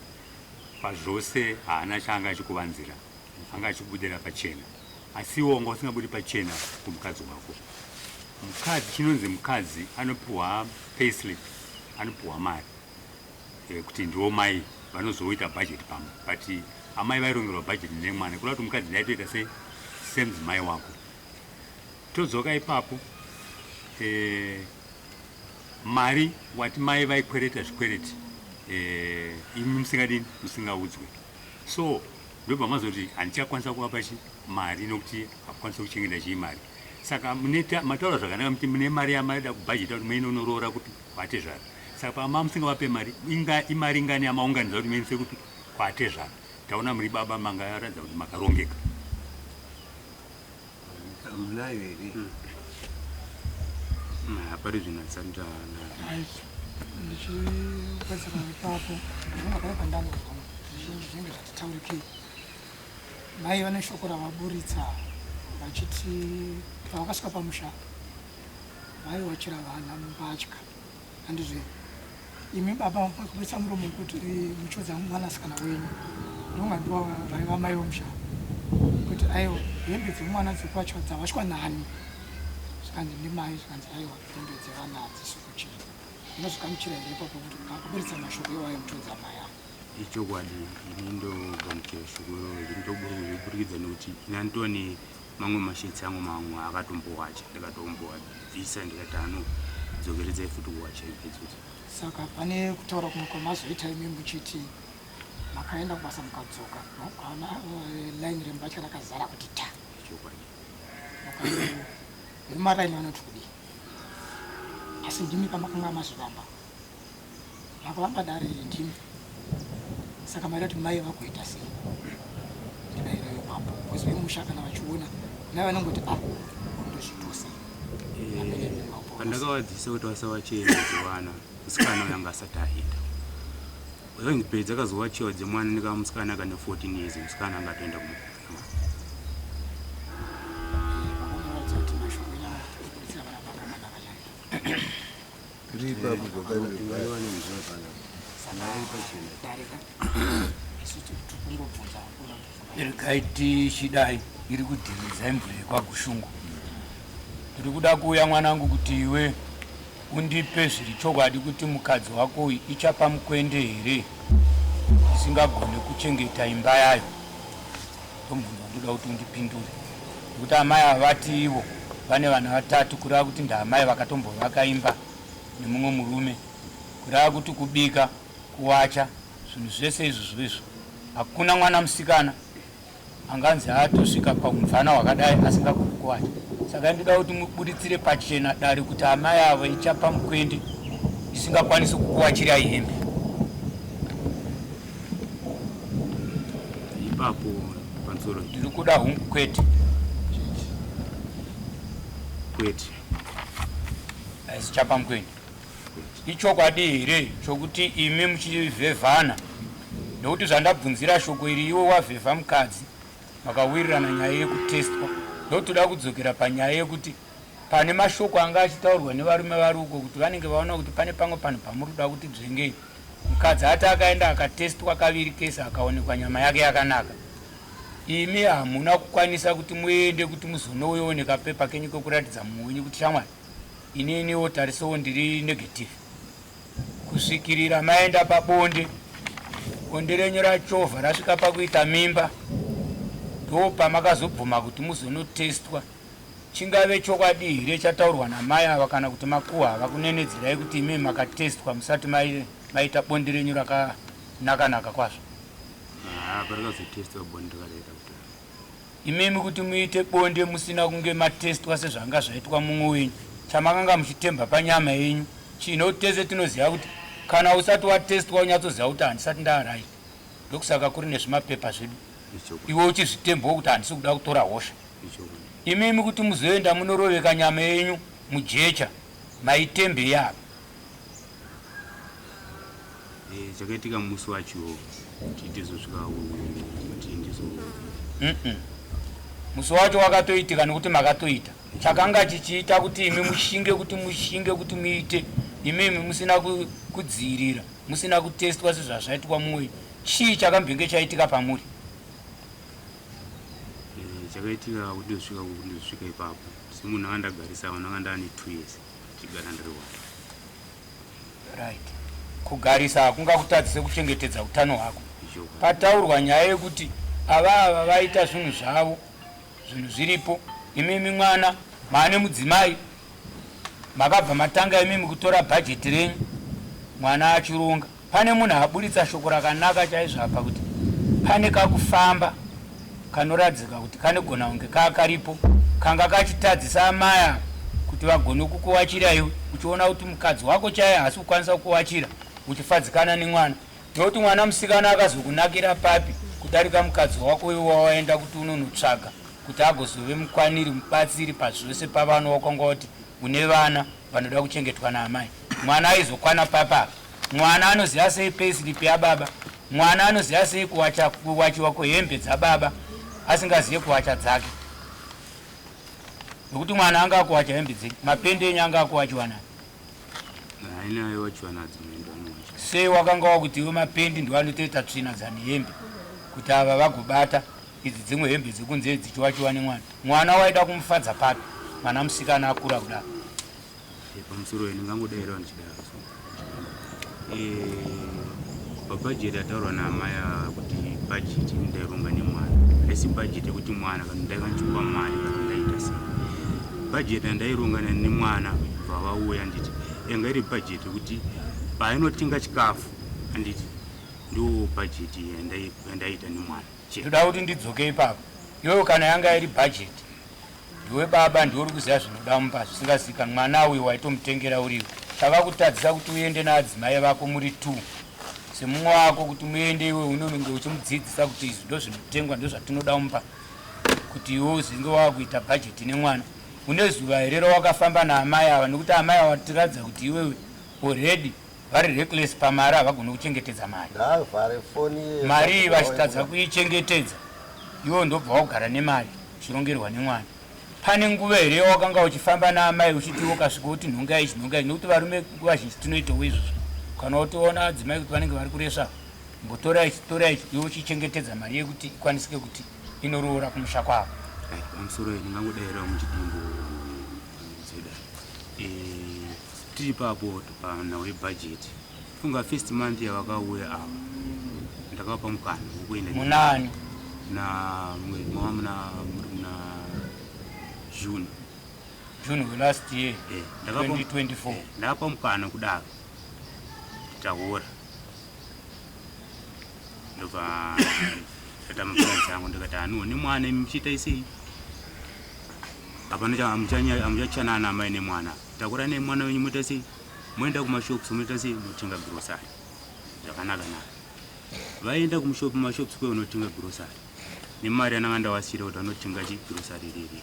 pazvose, haana chaanga achikuvanzira, anga achikubudira pachena, asiwo wanga usingabudi pachena kumukadzi wako. Mukadzi, chinonzi mukadzi anopiwa payslip, anopiwa mari kuti ndiwo mai vanozoita bhajeti pamwe, but amai vairongerwa bhajeti nemwana, kuda kuti mukadzi ndaitoita sei semudzimai wako. Todzoka ipapo, mari wati mai vaikwereta zvikwereti, imi musingadini, musingaudzwe, so ndobva mazoti handichakwanisa kuvapa chi mari nokuti hakukwanisa kuchengeta chii mari. Saka mataura zvakanaka, muti mune mari yamaida kubhajeta kuti muende unoroora kupi kwatezvara. Saka pama musingavape mari inga imari ingani yamaunganidza kuti muendese kupi kwatezvara. Taona muri baba mangaratidza kuti makarongeka. Munayo here? Pari zvino handisati ndanayo. Ndichiwedzera ipapo, ndinonga pane pandanzwa zvizhinji zvinenge zvatitaurikei. Mai vane shoko ravaburitsa vachiti pavakasvika pamusha vaiwachira vana mbatya handizve imi baba makaburitsa muromo kuti muchiudza mwanasikana wenyu ndonga ndiwa vaiva mai vomusha kuti aiwa hembe dzemwana dzekuwachwa dzawachwa nani zvikanzi ndimai zvikanzi aiwa hembe dzevana hadzisi kuchena unozvikamuchira here ipapo kuti akaburitsa mashoko iwayo muchiudza mai avo. Ichokwadi, ini ndogamuchira shoko iroro ndinoburikidza nekuti ini anditova nemamwe mashetsi angu mamwe akatombowacha ndikatombowabvisa ndikati anodzokeredzai futi kuwacha idzodzo. Saka pane kutaura kumwe kwamazoita imi muchiti makaenda kubasa mukadzoka mukaona line rembatya rakazara kuti ta. Ichokwadi. Vemaraini vanoti kudii? Asi ndimi pamakanga mazvivamba. Makavamba dare iri ndimi saka maida kuti mai vagoita sei ndidaireyo ipapo because vemusha kana vachiona mai vanongoti ah ndozviitwa sei Pandakavadzisa kuti vasawachiyedze vana, musikana uyo anga asati aenda. Vakanzi dzakazowachiwa dzemwana nekava musikana akane 14 years, musikana anga atoenda kumwana. Vakamuratidza kuti mashoko enyama ekuburitsa vana pakanaka chaizvo. Tiri ipapo zvakare mvura panapa. Nyaya iri pachena. Darika isu tikungobvunza. Regai tichidai iri kudhiridza imvura yekwaGushungu. Tiri kuda kuuya mwanangu kuti iwe undipe zviri chokwadi kuti mukadzi wako uyu ichapa mukwende here isingagone kuchengeta imba yayo. Ndomubvunzo wandoda kuti undipindure. Nekuti amai ava vati ivo vane vana vatatu kureva kuti ndaamai vakatombovaka imba nemumwe murume. Kureva kuti kubika, kuwacha, zvinhu zvese izvozvo izvo hakuna mwana musikana anganzi atosvika paumvana hwakadai asingagoni kuwacha. Saka ndinoda kuti muburitsire pachena dare kuti amai avo ichapa mukwende isingakwanisi kukuwachirai hembe. Ipapo pamusoro. Ndiri kuda hungu kwete. Kwete. Haisi chapa mukwende. Ichokwadi here chokuti imi muchivhevhana nekuti zvandabvunzira shoko iri iwe wavhevha mukadzi makawirirana nyaya yekutestwa ndotoda kudzokera panyaya yekuti pane mashoko anga achitaurwa nevarume vari uko kuti vanenge vaona kuti pane pamwe panhu pamuri kuda kuti dzvengei mukadzi ati akaenda akatestwa kaviri kese akaonekwa nyama yake yakanaka imi hamuna kukwanisa kuti muende kuti muzonouyawo nekapepa kenyu kekuratidza mumwe wenyu kuti shamwari ininiwo tarisowo ndiri negative kusvikirira maenda pabonde bonde renyu rachovha rasvika pakuita mimba ndopamakazobvuma kuti muzonotestwa chingave chokwadi here chataurwa namai ava kana kuti makuhwa ava kunenedzerai kuti imi makatestwa musati maita bonde renyu rakanaka-naka kwazvo. Parakazotestwa bonde rakaita kuti imimi kuti muite bonde musina kunge matestwa sezvanga zvaitwa mumwe wenyu chamakanga muchitemba panyama yenyu chino tese tinoziva kuti kana usati watestwa unyatsoziva kuti handisati ndaaright ndokusaka kuri nezvimapepa zvedu iwe uchizvitembawo kuti handisi kuda kutora hosha imimi kuti muzoenda munoroveka nyama yenyu mujecha maitembe yavo. Chakaitika musi wacho kuti ndizosvika kuti ndizo Musi wacho wakatoitika nekuti makatoita chakanga chichiita kuti imi mushinge kuti mushinge kuti muite imimi musina kudziirira musina kutestwa sezvazvaitwa mumwe chii chakambenge chaitika pamuri. Chakaitika kuti ndizosvika kuti ndizosvika ipapo semunhu anga ndagarisa vanhu anga ndaane 2 years chigara ndiri wani. Right, kugarisa hakungakutadzise kuchengetedza utano hwako. Pataurwa nyaya yekuti ava ava vaita zvinhu zvavo zvinhu zviripo imimi mwana maane mudzimai makabva matanga imimi kutora bhajeti renyu mwana achironga pane munhu aburitsa shoko rakanaka chaizvo apa kuti pane kakufamba kanoradzika kuti kanogona kunge kakaripo kanga kachitadzisa amai ava. Kuti vagone kukuwachira iwe uchiona kuti mukadzi wako chaiye haasi kukwanisa kukuwachira uchifadzikana nemwana. Nekuti mwana musikana akazokunakira papi kudarika mukadzi wako iwe wawaenda kuti unonotsvaga kuti agozove mukwaniri mubatsiri pazvose pavana wakanga wati une vana vanoda kuchengetwa naamai. Mwana aizokwana papi apa? Mwana anoziva sei payslip yababa? Mwana anoziva sei kuwacha kuwachiwa kwehembe dzababa asingazive kuwacha dzake? Nokuti mwana anga akuwacha hembe dzenyu, mapende enyu anga akuwachiwa nani? Sei wakanga wakuti iwe mapendi ndiwo anotoita tsvina dzane hembe kuti ava vagobata idzi dzimwe hembe dzekunze dzichiwachiwa nemwana. Mwana waida kumufadza papi mwana musikana akura kudaro? Pamusoro ndingangodairawo ndichidaro so pabhajeti ataurwa naamai ava kuti bhajeti ndaironga nemwana haisi bhajeti yekuti mwana kana ndaiva ndichipa mari kana ndaita sei bhajeti yandaironga nemwana bva vauya handiti yanga iri bhajeti yekuti painotenga chikafu handiti ndo bhajeti yandaiita nemwana. Ndoda kuti ndidzoke ipapo iwewe kana yanga iri bhajeti Ndiwe baba ndiwe uri kuziva zvinoda mumba zvisingazivikanwi mwana uyu waitomutengera uriwe chakakutadzisa kuti uende naadzimai vako muri two semumwe wako kuti muende iwe unonge uchimudzidzisa kuti izvi ndozvinotengwa ndozvatinoda mumba kuti iwe uzinge wakuita bhajeti nemwana une zuva here rawakafamba naamai ava nekuti amai ava tiratidza kuti iwewe already vari reckless pamari havagone kuchengetedza mari. Ngaavhare foni iye. Mari iyi vachitadza kuichengetedza iwe ndobva wagara nemari uchirongerwa nemwana. Pane nguva here yawakanga uchifamba naamai uchiti iwe ukasvika woti nhonga ichi nhonga ichi nekuti varume nguva zhinji tinoitawo izvozvo kana utoona adzimai kuti vanenge vari kuresva mbotora ichi tora ichi iwe uchichengetedza mari yekuti ikwanisike kuti inoroora kumusha kwavo. Pamusoro ndingangodairawo muchidimbu dzeda. Eh, Tiri ipapo panhau yebudget funga first month yavakauya ava ndakavapa mukana wekuenda Munani? na mwedzi mava muna muri muna June. June welast year Eh, ndakapa 2024. eh, ndakapa mukana kudaro tahora ndobva ndaita maplans angu ndikati anuwo nemwana imi muchiita sei hapana hamuchachanana amai nemwana Takura nemwana wenyu moita sei? Moenda kumashops moita sei? Motenga grocery. Zvakanaka naka. Vaenda kumushop mashops kwe unotenga grocery. Nemari yananga ndawasira kuti vanotenga chi grocery riri.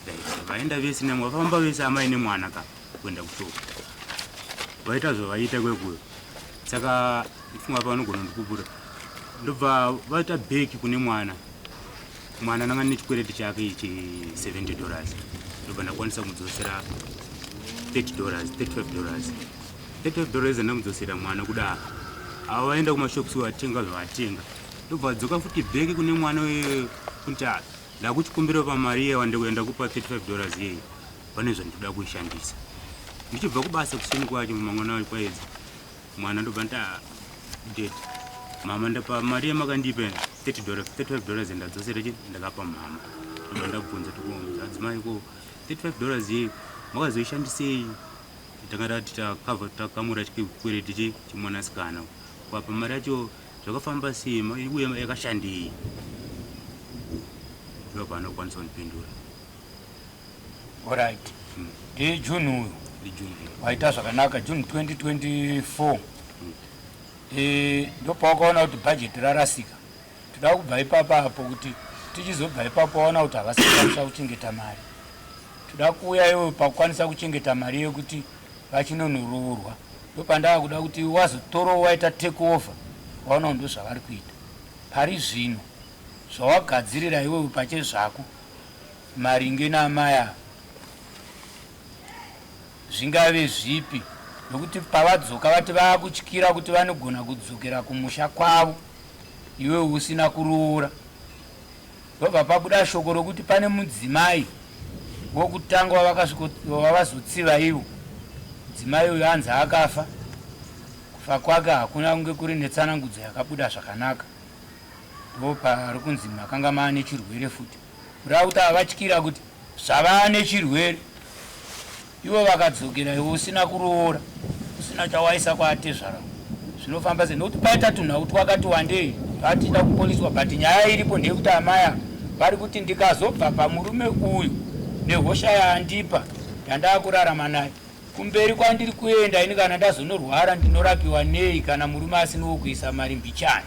Right. Vaenda vese nemwana vafamba vese amai nemwana ka kuenda kushop. Vaita zvavaita kwekuyo. Saka mfunga panogona ndikupura. Ndobva vaita bheki kune mwana. Mwana ndanga ndine chikwereti chake ichi 70 dollars ndobva ndakwanisa kumudzosera 30 dollars 35 dollars 35 dollars andamudzosera mwana kudaro avo vaenda kumashops vatenga zvavatenga ndobva vadzoka futi bheki kune mwana kuti ah, ndakuchikumbira pamari iye wandikuenda kupa 35 dollars iyeye pane zvandinoda kuishandisa ndichibva kubasa kuseni kwacho mangwana kwaedza Mwana ndobva nda dad mama ndapa mari yamakandipa 30 dollars 35 dollars ndadzosera chi ndakapa mama ndobva ndabvunza tokuunza adzimai ko 35 dollars yeyo makazoishandisei tanga tati takavha takamura chikwereti chi chimwanasikana kwapa mari yacho zvakafamba sei uye yakashandei ndopaanokwanisa kundipindura Alright. Ndi June uyu. Ndi June. Waita zvakanaka June 2024. Eh, ndopawakaona kuti budget rarasika. Toda kubva ipapa apo kuti tichizobva ipapo waona kuti havasi kukwanisa kuchengeta mari. Toda kuuya iwe pakukwanisa kuchengeta mari yekuti vachinonoroorwa. Ndopandava kuda kuti wazotorowo waita take over waona kuti ndozvavari kuita. Pari zvino zvawagadzirira iwewe pachezvako maringe naamai ava zvingave zvipi nokuti pavadzoka vati vakutyira kuti vanogona kudzokera kumusha kwavo iwe usina kuroora ndobva pabuda shoko rokuti pane mudzimai wokutanga wavazotsiva ivo mudzimai uyu anzi akafa kufa kwake hakuna kunge kuri netsanangudzo yakabuda zvakanaka ndopari kunzi makanga maane chirwere futi Kureva kuti avatyira kuti zvavane chirwere ivo vakadzokera iwe usina kuroora usina chawaisa kwaatezvara zvinofamba sei nokuti paita tunhau twakati wandei twatida kupoliswa but nyaya iripo ndeyekuti amai ava vari kuti ndikazobva pamurume uyu nehosha yaandipa Yandaakurarama nayo kumberi kwandiri kuenda ini kana ndazonorwara ndinorapiwa nei kana murume asinawo kuisa mari mbichana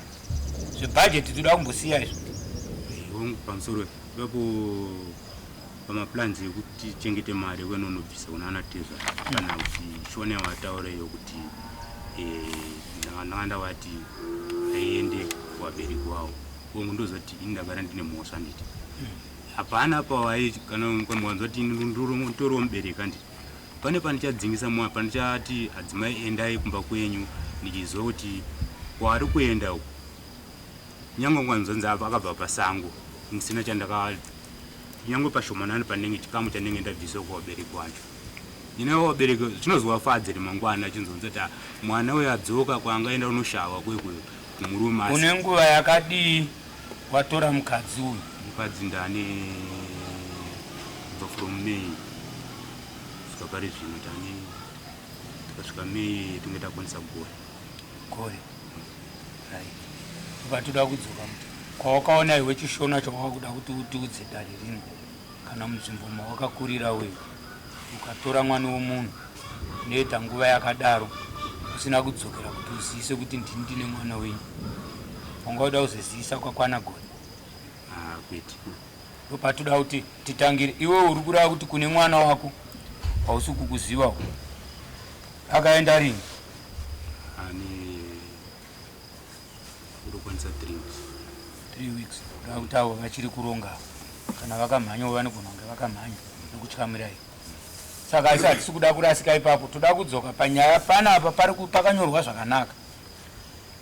zvebhajeti toda kumbosiya izvo hongu pamusoro ipapo pamaplans ekuti tichengete mari yekuenonobvisa kuna ana tezva kana kuti shona yawataureyo kuti eh, ndanga ndavati aiende kuvabereki wavo hongu ndozoti ini ndagara ndine mhosva nditi hapana pawai kana mukanzwa kuti nditoriwo mubereki handiti pane pandichadzingisa mwana pandichati adzimai endai kumba kwenyu ndichiziva kuti kwaari kuenda uku nyange kwanzonzi akabva pasango ndisina chandaka nyange pashomanani panenge chikamu chandenge ndabvisa kuvabereki wacho ine vabereki zvinozovafadza remangwana achinzonzi kuti ah, mwana uyo adzoka kwaangaenda unoshawa kwekweyo kumurume asi Une nguva yakadii watora mukadzi uyu? Mukadzi ndane kubva from May kusvika pari zvino tane tikasvika May tinge takwanisa gore. Gore. Right. Tobva toda kudzoka muti kwawakaona iwe chishona chawakakuda kuti utiudze dare rino kana munzvimbo mawakakurira wewe ukatora mwana womunhu unoita nguva yakadaro usina kudzokera kuti uzivise kuti ndini ndine mwana wenyu wanga uda kuzozivisa kwakwana gore ah, kwete ndopatoda kuti titangire iwe uri kureva kuti kune mwana wako hausi kukuziva akaenda rini ane Ndokwanisa 3 weeks. 3 weeks. Kuda kuti avo vachiri kuronga kana vakamhanya vanogona kunge vakamhanya nekutyamirai. Saka asi hatisi kuda kurasika ipapo, toda kudzoka panyaya panapa pari pakanyorwa zvakanaka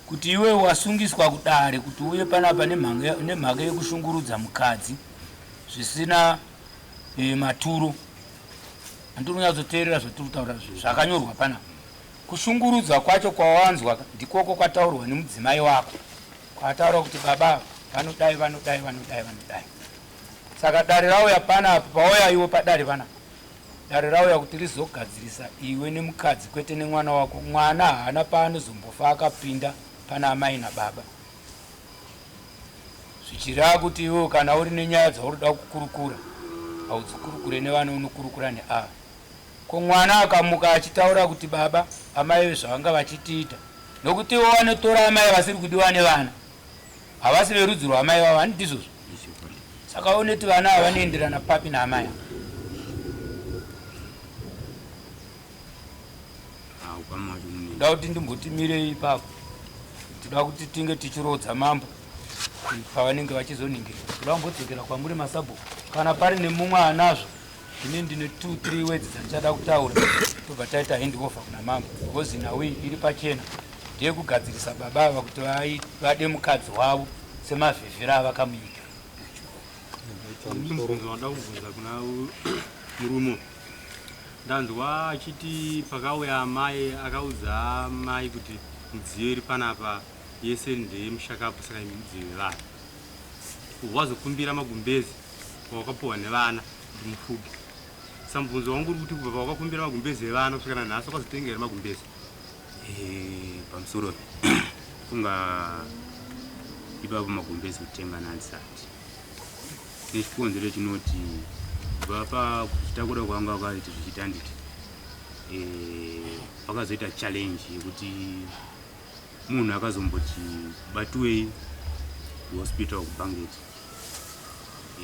kuti iwe wasungiswa kudare kuti uye panapa nemhaka yekushungurudza mukadzi zvisina e, maturo. Handiri kunyatsoteerera zvatiri kutaura zvakanyorwa panapa. Kushungurudzwa kwacho kwawanzwa ndikoko kwataurwa nemudzimai wako kwataura kuti baba vanodai vanodai vanodai vanodai. Saka dare rauya panapa pauya iwe padare panapa dare rauya kuti rizogadzirisa iwe nemukadzi kwete nemwana wako. Mwana haana paanozombofa akapinda pana amai nababa zvichireva kuti iwewe kana uri nenyaya dzauri kuda kukurukura haudzikurukure nevana unokurukura neava. Ko mwana akamuka achitaura kuti baba amai zvavanga vachitiita nokuti ivo vanotora amai vasiri kudiwa nevana havasi verudzi rwaamai vavo hani ndizvozvo saka uneti vana ava vanoenderana papi naamai ndoda kuti ndimboti mirei ipapo toda kuti tinge tichiroodza mambo pavanenge vachizoningira toda kumbodzokera kwamuri masabhuku kana pari nemumwe anazvo Ini ndine 2 3 words dzandichada kutaura tobva taita hand over kuna mambo because nhau iyi iri pachena ndeyekugadzirisa baba ava kuti vade mukadzi wavo semavhevhera avakamuita. Mubvunzo wandada kubvunza kuna murume ndanzwa achiti pakauya amai akaudza mai kuti midziyo iri panapa yese ndeyemushakabvu saka midziyo yevanhu wazokumbira magumbezi wakapuwa nevana kuti mufuge sa mubvunzo wangu uri kuti kubva pawakakumbira magumbezi evana kusvika nanhasi wakazotenga here magumbezi eh, pamusoro funga ipapo magumbezi kutenga nandisati nechikonzero chinoti kubva pakuchitakura kwanga wakaiti zvichiita nditi eh, pakazoita challenge yekuti munhu akazomboti batiwei kuhospital kubangeti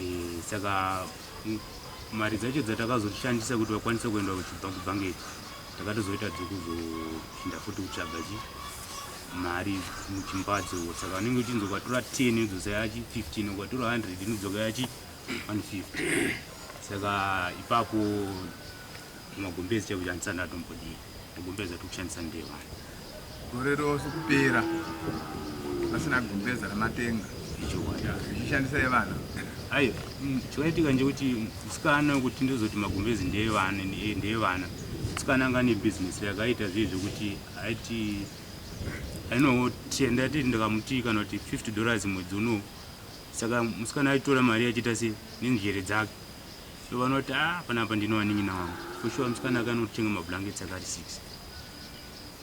e, saka mari dzacho dzatakazoshandisa kuti vakwanise kuenda kubhangeti takatozoita dzekuzopinda futi kutsvaga chi mari muchimbadzo saka vanenge uchinzi ukatora 10 inodzosa yachi 15 ukatora 100 inodzoka yachi 150 saka ipapo magumbezi chaivo chandisati ndatombodii magumbezi atiri kushandisa ndevana gore rose kupera vasina gumbeza ramatenga zvichishandisa yevana ayo mm, chakaitika ndechekuti musikana kuti ndozoti magumbezi ndeyevana ndeyevana musikana anga ane bhizinesi yakaita zviye zvekuti aiti ainotenda titi ndikamuti kana kuti 50 dollars mwedzi unowu saka musikana aitora mari achiita se nenjere dzake so vanoti a ah, panapa ndine vanin'ina wangu for sure musikana akanotenga mablankets akati 6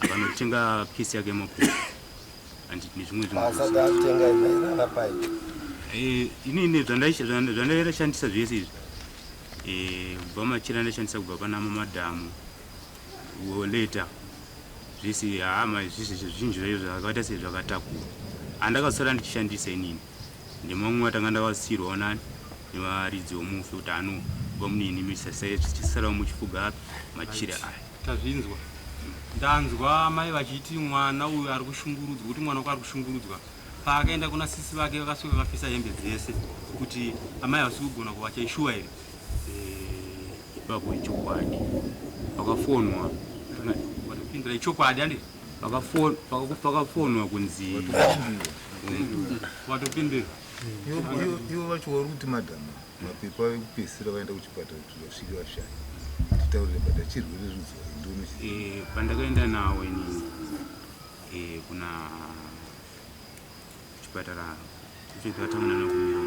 akanotenga kesi yake yemabhuku and nezvimwe zvinhuasati atenga imairara pai eh, inini zvandaishandisa zvese izvi Eh, kubva machira andashandisa kubva pana mamadhamu later zvisi hama zvisi zvizhinji zvacho zvakaita sezvakatakura andakasara ndichishandisa inini ndemamwe atanga ndakasirwawo nani nevaridzi vomufi kuti ano vamunini misasara muchifuga api machira aya tazvinzwa ndanzwa mai vachiti mwana uyu ari kushungurudzwa kuti mwana wako ari kushungurudzwa paakaenda kuna sisi vake vakasvika vakapisa hembe dzese kuti amai havasi kugona kuvacha ishuwa here eh, ipapo ichokwadi vakafonwa watopindura ichokwadi andi pakafonwa kunzi watopindura ivo vacho vari kuti madhamu mapepa vekupedzisira vaenda kuchipatara kuti vasvike vashaya titaurire bata chirwere rudzwa ndoni eh, pandakaenda nawo inini eh, kuna kuchipatara icho takatangana nekumira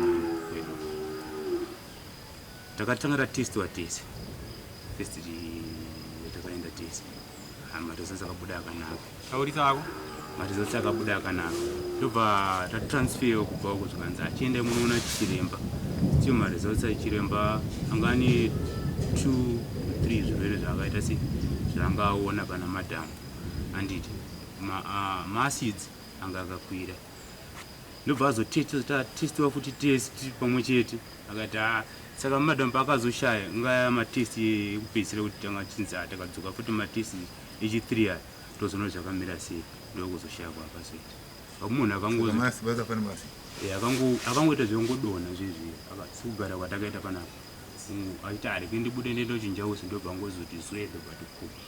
kwedu takatanga tatestiwa tese test yatakaenda tese ah, maresults akabuda akanaka taurisa ako maresults akabuda akanaka ndobva tatransfer kubva uko zvikanzi achienda munoona chiremba still maresults achiremba anga ane 2 3 zvirwere zvaakaita se zvaanga aona pana madhamu anditi maacids ma anga akakwira ndobva azotestiwa futi test pamwe chete akati a ah, saka madam paakazoshaya ngaya matest ekupedzisira kuti tanga chinzi ah, takadzoka futi matest echi three aya tozoona zvakamira sei ndokuzoshaya kwaakazoita munhu akangoita zvekungodonha zvezvi sikugara kwatakaita panapa mm, achiti areke ndibude ndiendochinja usi ndobva ngozoti zwe ndobva tikupa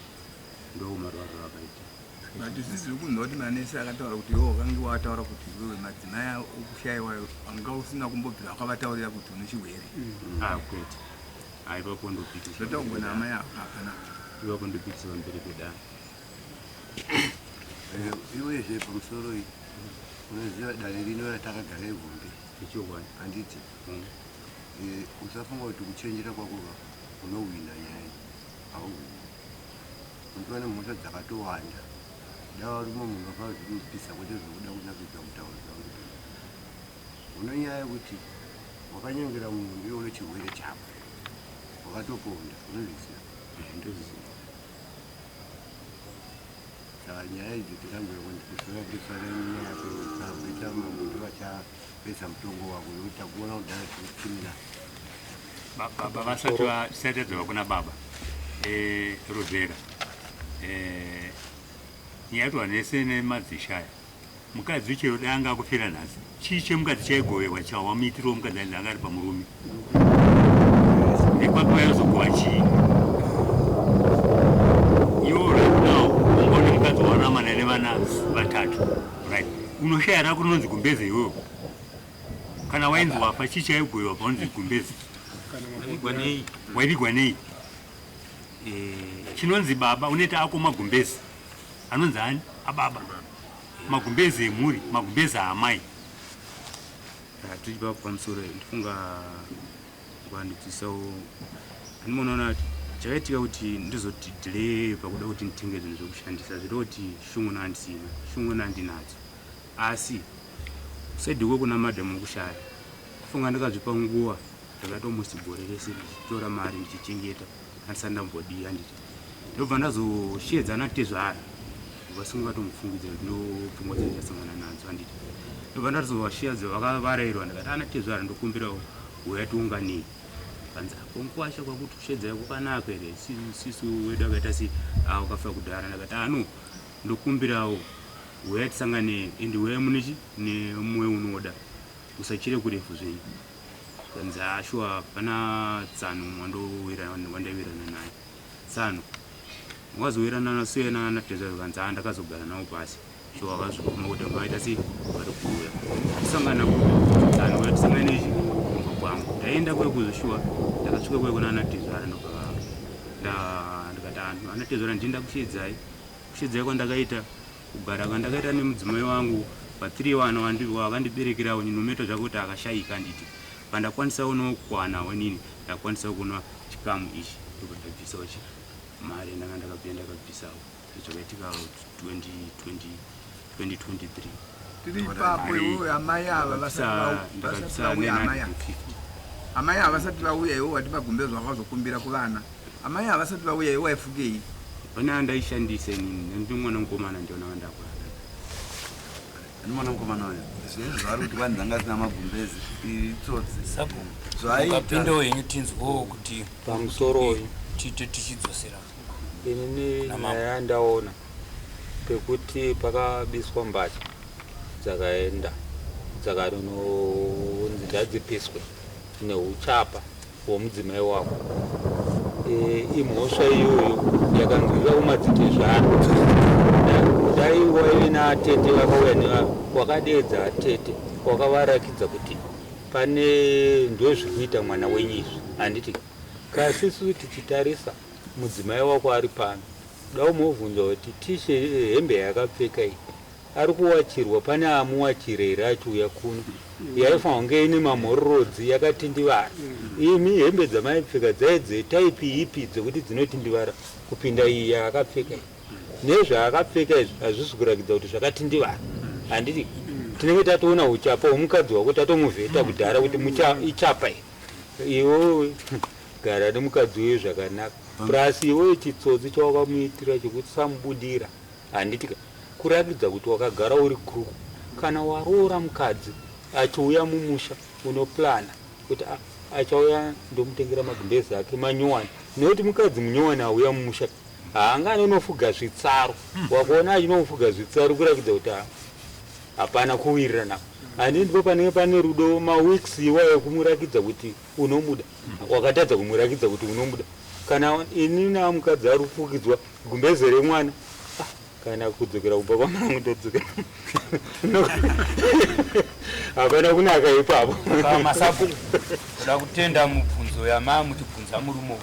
ndokumarwariro akaita But zvisiri kunzwa kuti manesi akataura kuti iwe wakange wataura kuti iwewe madzimai okushaiwa wanga usina kumbobvira wakavataurira kuti une chirwere. Mm. Ah, kwete. Aivapo ndopikisa. Zvotaurwa naamai hapana. Ivapo ndopikisa pamberi pedare. Eh, iwezve pamusoro iyi unoziva dare rino ratakagara igombe. Ichokwadi. Handiti. Mm. Eh, usafunga kuti kuchenjera kwako unowina nyaya hauwini. Muntu ane mhosva dzakatowanda. Da varume munhu akazvinipisa kwete zvekuda kunakidza kutaura zvauri kuita. Une nyaya yekuti wakanyengera munhu iwe une chirwere chako. Wakatoponda, unozviziva. Ndozviziva. Saka nyaya idzi tingamboya kundisora tisore nyaya yako mambo ndovachapedza mutongo wako nekuti takuona kudhara tikuchimira. Baba vasati vasati tadzoka kuna baba eh, Ruvhera eh, nyaya yatwa nese nemadzishe aya mukadzi chero dai anga akufira nhasi chii chemukadzi chaigoverwa chawamuitirawo mukadzi ainzi anga ari pamurume nekwake vaizogova chii iwo right now ungaone mukadzi waramana nevana vatatu right unoshaya rako rinonzi gumbeze iwewo kana wainzi wafa chii chaigoiwa paunzi gumbezi waivigwa nei eh, chinonzi baba unoita ako magumbezi anonzi ani ababa magumbezi emhuri magumbezi aamai tichibva pamusoro ndifunga ukandidzisawo andimonoona chakaitika kuti ndizoti delay pakuda kuti nditenge zvinhu zvekushandisa zviri kuti shungu nandisina shungu nandinadzo Asi said uko kuna madam wekushaya kufunga ndakazvipa nguva ndakaita almost gore rese ndichitora mari ndichichengeta andisati ndambodii handiti ndobva ndazosheedza ana tezvara vasingatomufungidza kuti ndopfungwa dzandichasangana nadzo handiti ndobva ndazovasheedza vakavarairwa ndikati ana tezvara ndokumbirawo huya tiunganei kanzi apo nkwasha kwakuti kushedzai kwakanaka here sisu wedu akaita si ah, ukafa kudhara ndakati ano ah, Ndokumbirawo huyai tisangane and huyai munechi nemoyo unoda usachire kurefu zvenyu zvanzi haa shuwa pana tsano wandaiwirana naye tsano wakazowirana nasiyana natezva zvikanzi haa ndakazogara nawo pasi shuwa wakazviguma kuti vaita sei vari kuuya tisangana tsano uya tisangane ichi kumba kwangu ndaenda kuye kuzoshuwa ndakasvika kuye kuna anatezvara ndobva ndikati anatezvara ndinda kushedzai Kushedzai kwandakaita, kugara kwandakaita nemudzimai wangu pathree vana wakandiberekerawo no matter zvake kuti akashaika handiti pandakwanisawo nokuwanawo inini ndakwanisawo kunwa chikamu ichi ndobva ndabvisawo chi mari yandanga ndakabviya ndakabvisawo zvakaitika 2023 tiri ipapo iwewe amai ava vasati vauya amai ava 950. Amai havasati vauya iwe wati magumbezi wakazokumbira kuvana. Amai havasati vauya iwe waifukei? Pane andaishandisa inini nandi mwana mukomana ndiona vandakura. Ani mwana mukomana uyo zvinhu zvaari kuti kwanzi anga asina magumbezi itsotsi. Sabhuku Zvaaita. mukapindawo henyu tinzwewo kuti Pamusoroi. tiite tichidzosera. Inini Kuna mambo. nyaya yandaona pekuti pakabiswa mbatya dzakaenda dzakanonzi ndadzipiswe neuchapa hwomudzimai wako e, imhosva iyoyo yakanzwika kumadzitezvara dai waive naatete vakauya neva wakadeedza atete wakavarakidza kuti pane ndozviri kuita mwana wenyu izvi handiti kasi isusu tichitarisa mudzimai wako ari pano da umobvunza kuti tishe hembe yaakapfeka iyi ari kuwachirwa pane amuwachire here achiuya kuno yaifanira kunge ine mamhororodzi yakatindivara imi hembe dzamaipfeka dzaidze taipi ipi dzekuti dzinotindivara kupinda iyi yaakapfeka iyi nezvaakapfeka izvi hazvisi kurakidza kuti zvakatindivara handiti tinenge tatoona uchapa hwemukadzi wako tatomuvheta kudhara kuti ichapa iyi iwewe gara nemukadzi uyo zvakanaka plus iwewe chitsotsi chawakamuitira chekusamubudira handitika kurakidza kuti wakagara uri kuruku kana waroora mukadzi achiuya mumusha unoplana kuti achauya ndomutengera magumbezi ake manyowani nekuti mukadzi munyowani auya mumusha haanga anonofuga zvitsaro wakaona achinofuga zvitsaro kurakidza kuti hapana kuwirirana handi ndipo panenge pane rudo maweeks iwayo kumurakidza kuti unomuda wakatadza kumurakidza kuti unomuda kana ini namukadzi ari kufukidzwa gumbeze remwana ah, kana kudzokera kumba kwamangu ndodzokera hapana kunaka ipapo Masabhuku toda kutenda mubvunzo yamamutibvunza murume uyu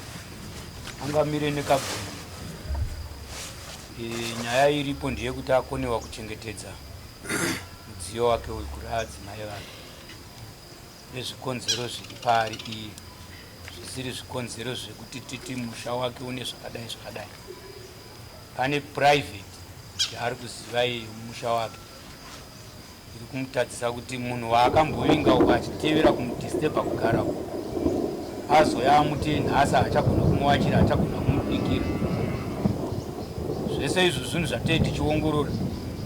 angamire nekabvunzo e, nyaya iripo ndeyekuti akonewa kuchengetedza mudziyo wake uyu kuri adzimai vake nezvikonzero zviri paari iye zvisiri zvikonzero zvekuti titi musha wake une zvakadai zvakadai pane private yaari kuziva iye musha wake iri kumutadzisa kuti munhu waakambovinga uko achitevera kumudisturba kugara uko azoya amuti nhasi haachagona kumuwachira haachagona kumubikira zvese izvo zvinhu zvatei tichiongorora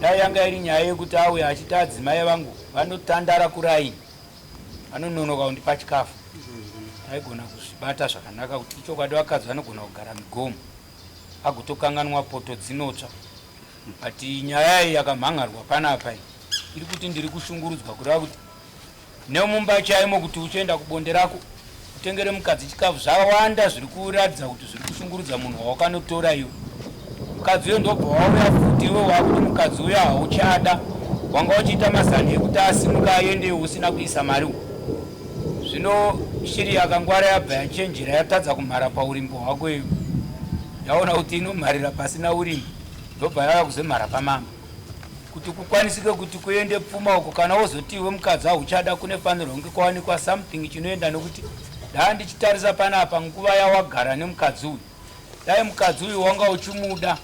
dai yanga iri nyaya yekuti auya achiti adzimai vangu vanotandara kuraini vanononoka kundipa chikafu taigona kuzvibata zvakanaka kuti ichokwadi vakadzi vanogona kugara migomo agotokanganwa poto dzinotsva but nyaya iyi yakamhangarwa panapa iyi iri kuti ndiri kushungurudzwa kureva kuti nemumba chaimo kuti uchienda kubonde rako utengere mukadzi chikafu zvawanda zviri kuratidza kuti zviri kushungurudza munhu wawakanotora iwe mukadzi uyo ndobva wauya futi iwe wakuti mukadzi uyo hauchada wanga uchiita masanhi ekuti asimuka aende usina kuisa mari uku zvino shiri yakangwara yabva yachenjera yatadza kumhara paurimbo hwako iyo yaona kuti inomharira pasina urimbo ndobva yava kuzomhara pamamba kuti kukwanisike kuti kuende pfuma uko kana wozoti iwe mukadzi hauchada kune fanirwa kunge kwawanikwa something chinoenda nokuti ndaa ndichitarisa panapa nguva yawagara nemukadzi uyu dai mukadzi uyu wanga uchimuda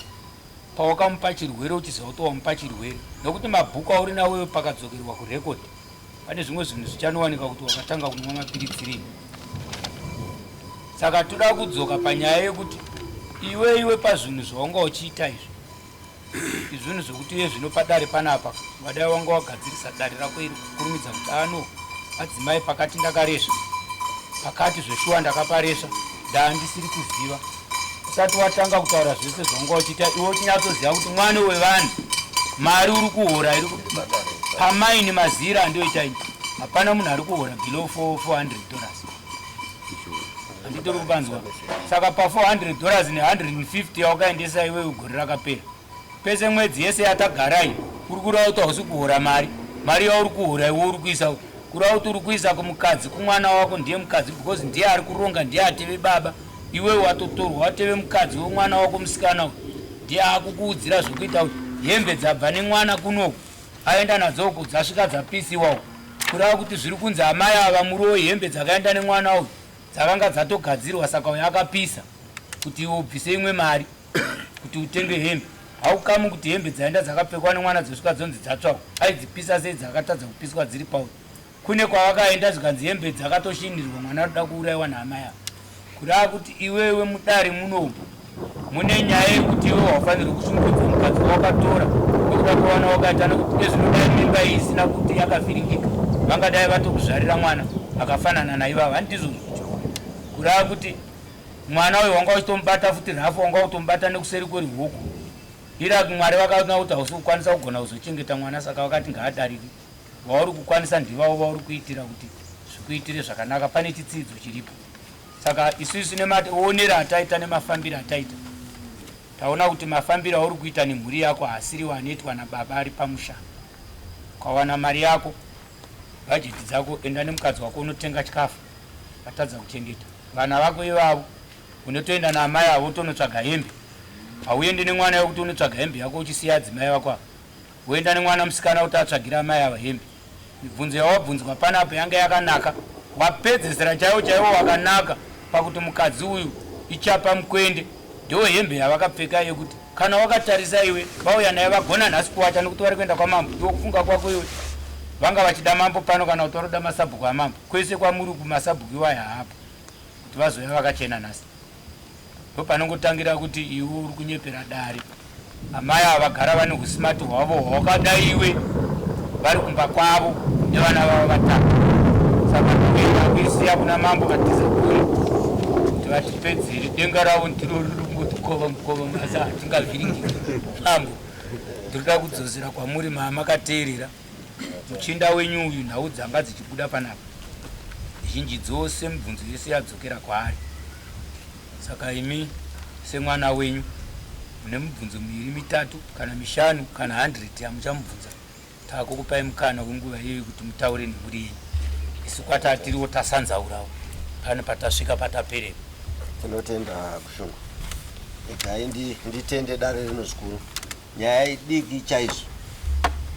pawakamupa chirwere uchiziva kuti wamupa chirwere nokuti mabhuku auri nawo pakadzokerwa kurekodhi pane zvimwe zvinhu zvichanowanika kuti wakatanga kunwa mapiritsi rini saka toda kudzoka panyaya yekuti iwe iwe pazvinhu zvawanga uchiita izvi izvinhu zvekuti iye zvino padare panapa ungadai wanga wagadzirisa dare rako iri kukurumidza kuti ano adzimai pakati ndakaresva pakati zveshuwa ndakaparesva ndaa ndisiri kuziva usati watanga kutaura zvese zvawanga uchiita iwe uchinyatsoziva kuti mwana wevanhu mari uri kuhora iri pamaini mazira andoita ini hapana munhu ari kuhora below 400 dollars handitori kupanzwa saka pa 400 dollars ne150 yawakaendesa iwewe gore rakapera pese mwedzi yese yatagarai uri kureva kuti hausi kuhora mari mari yauri kuhora iwe uri kuisa kureva kuti uri kuisa kumukadzi kumwana wako ndiye mukadzi because ndiye ari kuronga ndiye ateve baba iwewe watotorwa wateve mukadzi wemwana wako musikana uyu ndiye akukuudzira zvekuita kuti hembe dzabva nemwana kunoku aenda nadzo uku dzasvika dzapisiwa uku kureva kuti zviri kunzi amai ava muroyi hembe dzakaenda nemwana uyu dzakanga dzatogadzirwa saka uyo akapisa kuti iwe ubvise imwe mari kuti utenge hembe haukamu kuti hembe dzaenda dzakapfekwa nemwana dzosvika dzonzi dzatsvawo aidzipisa sei dzakatadza kupiswa dziri pauri. Kune kwavakaenda zvikanzi hembe dzakatoshinirwa mwana arikuda kuuraiwa naamai ava. Kureva kuti iwewe mudare munomu mune nyaya yekuti iwe haufanirwi kushungurudza mukadzi wawakatora nekuda kwevana wakaita nekuti ezvinodai mimba iyi isina kuti yakavhiringika vangadai vatokuzvarira mwana akafanana naivava handizvozvo kureva kuti mwana uyu wanga uchitomubata futi rafu wanga utomubata nekuseri kwerihoko iraki mwari vakaona kuti hausi kukwanisa kugona kuzochengeta mwana saka vakati ngaadarike vauri kukwanisa ndivavo vauri kuitira kuti zvikuitire zvakanaka pane chitsidzo chiripo saka isusu nemaonero ataita nemafambiro ataita taona kuti mafambiro auri kuita nemhuri yako haasiriwo anoitwa nababa ari pamusha ukawana mari yako bhajeti dzako enda nemukadzi wako unotenga chikafu vatadza kuchengeta vana vako ivavo unotoenda naamai avo utonotsvaga hembe hauendi nemwana wekuti unotsvaga hembe yako uchisiya adzimai vako ava Woenda nemwana musikana kuti atsvagire amai ava hembe. Mibvunzo yawabvunzwa panapa yanga yakanaka. Wapedzesera chaiwo chaiwo wakanaka pakuti mukadzi uyu ichapa mukwende. Ndiyo hembe yavakapfeka yekuti kana wakatarisa iwe vauya naye vagona nhasi kuwacha nekuti vari kuenda kwamambo. Iwe kufunga kwako iwe vanga vachida mambo pano kana kuti varoda masabhuku amambo. Kwese kwamuri kumasabhuku iwaya haapo kuti vazouya vakachena nhasi. Ndopanongotangira kuti iwe uri kunyepera dare. Amai ava vagara vane husimati hwavo hwawakada iwe vari kumba kwavo nevana vavo vatatu. Saka toenda kuisiya kuna mambo vatiza kure kuti vatipedzere denga ravo ndiro riri kungotikova mukova asi hatingavhiringiki. Mambo ndinoda kudzosera kwamuri maamakateerera muchinda wenyu uyu nhau dzanga dzichibuda panapa zhinji dzose mibvunzo yese yadzokera kwaari saka imi semwana wenyu mune mibvunzo miviri mitatu kana mishanu kana 100 yamuchamubvunza takukupai mukana wenguva iyoyi kuti mutaure nemhuri yenyu isu kwatatiriwo tasanzaurawo pane patasvika pataperera tinotenda kushungu egai nditende dare rino zvikuru Nyaya idiki chaizvo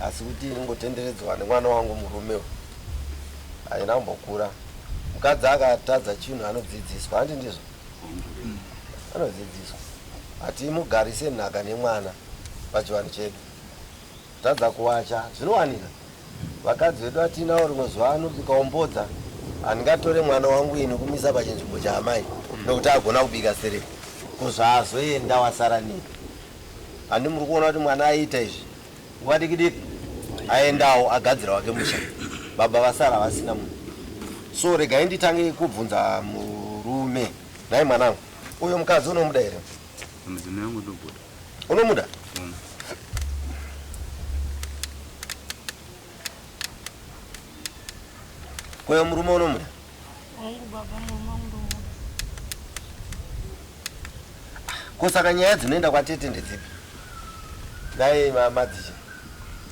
asi kuti inongotenderedzwa nemwana wangu murume uyu haina kumbokura. Mukadzi akatadza chinhu anodzidziswa handi ndizvo? Anodzidziswa. Hatimugarise nhaka nemwana pachivanhu chedu. Tadza kuwacha zvinowanika. Vakadzi vedu atinawo rimwe zuva anobika ombodza handingatore mwana wangu ini kumisa pachinzvimbo chaamai nokuti agona kubika sereko ko zvaazoenda wasara nei Handi muri kuona kuti mwana aiita izvi nguva diki diki aendawo agadzira wake musha baba vasara vasina munhu so regai nditange kubvunza murume nhai mwanangu uyo mukadzi unomuda here Mudzimai wangu ndobuda. unomuda Koyo murume unomuda Wangu baba murume wangu ndomuda. Ko saka nyaya dzinoenda kwatete ndedzipi? Dai madzishe.